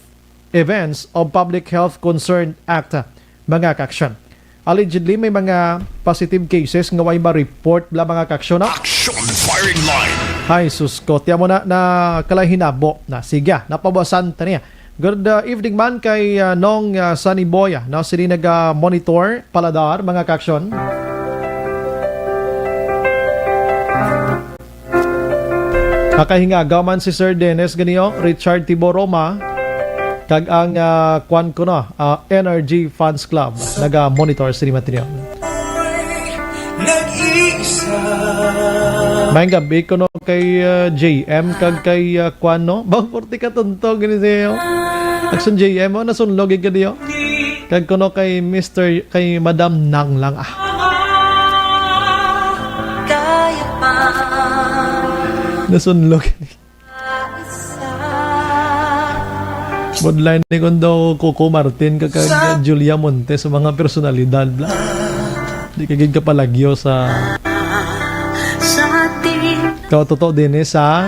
events of Public Health Concern Act, mga kaaksyon. Allegedly, may mga positive cases nga way ma-report bala, mga kaaksyon, no? Action Firing Line. Hay, sus ko. Tiyan mo na, na kalahinabo na. Sige, napabasan ta niya. Good, uh, evening man kay, uh, Nong, uh, Sunny Boy, ah, no? Sini naga-monitor, paladar, mga kaaksyon. Nakahingaga man si Sir Dennis ganiyo, Richard Tiboroma, kag ang, ah, kwan ko na, ah, N R G Fans Club, naga-monitor sini, Matinyo. Maayong gabi kuno kay, ah, J M kag kay, ah, kwan, no? Bang forty ka tunto, gani siya. Action J M, oh, nasunlog yung kadiyo. Kag kuno kay Mister, kay Madam Nang lang, ah. Nasunlog. Bodline ni kuno daw Coco Martin kag, kag Julia Montes sa mga personalidad, bla. Di ka gid kapalagyo sa Ikaw, totoo din, eh, sa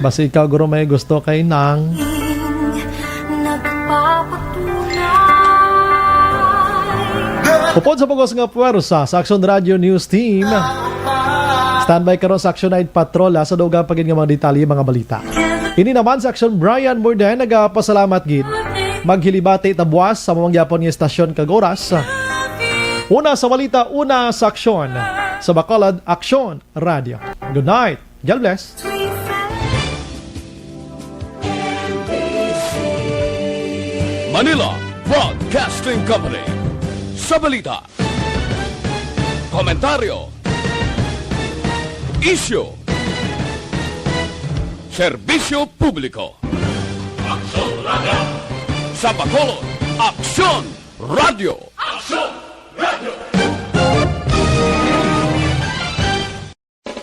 basi ikaw, guro, may gusto kay Nang. Upod sa bugos nga puwersa sa Action Radio News Team, standby karon sa Action Night Patrol, ah, sa dugang pa gid nga mga detalye, mga balita. Ini naman sa Action Brian Murden, nagapasalamat gid. Maghilibati ta buwas sa mga gyapon nga istasyon kag oras. Una sa balita, una sa aksyon. Sa Bacolod, Aksyon Radio. Good night. God bless. Manila Broadcasting Company. Sa balita, komentaryo, isyu, serbisyo publiko. Aksyon Radio. Sa Bacolod, Aksyon Radio. Aksyon Radio.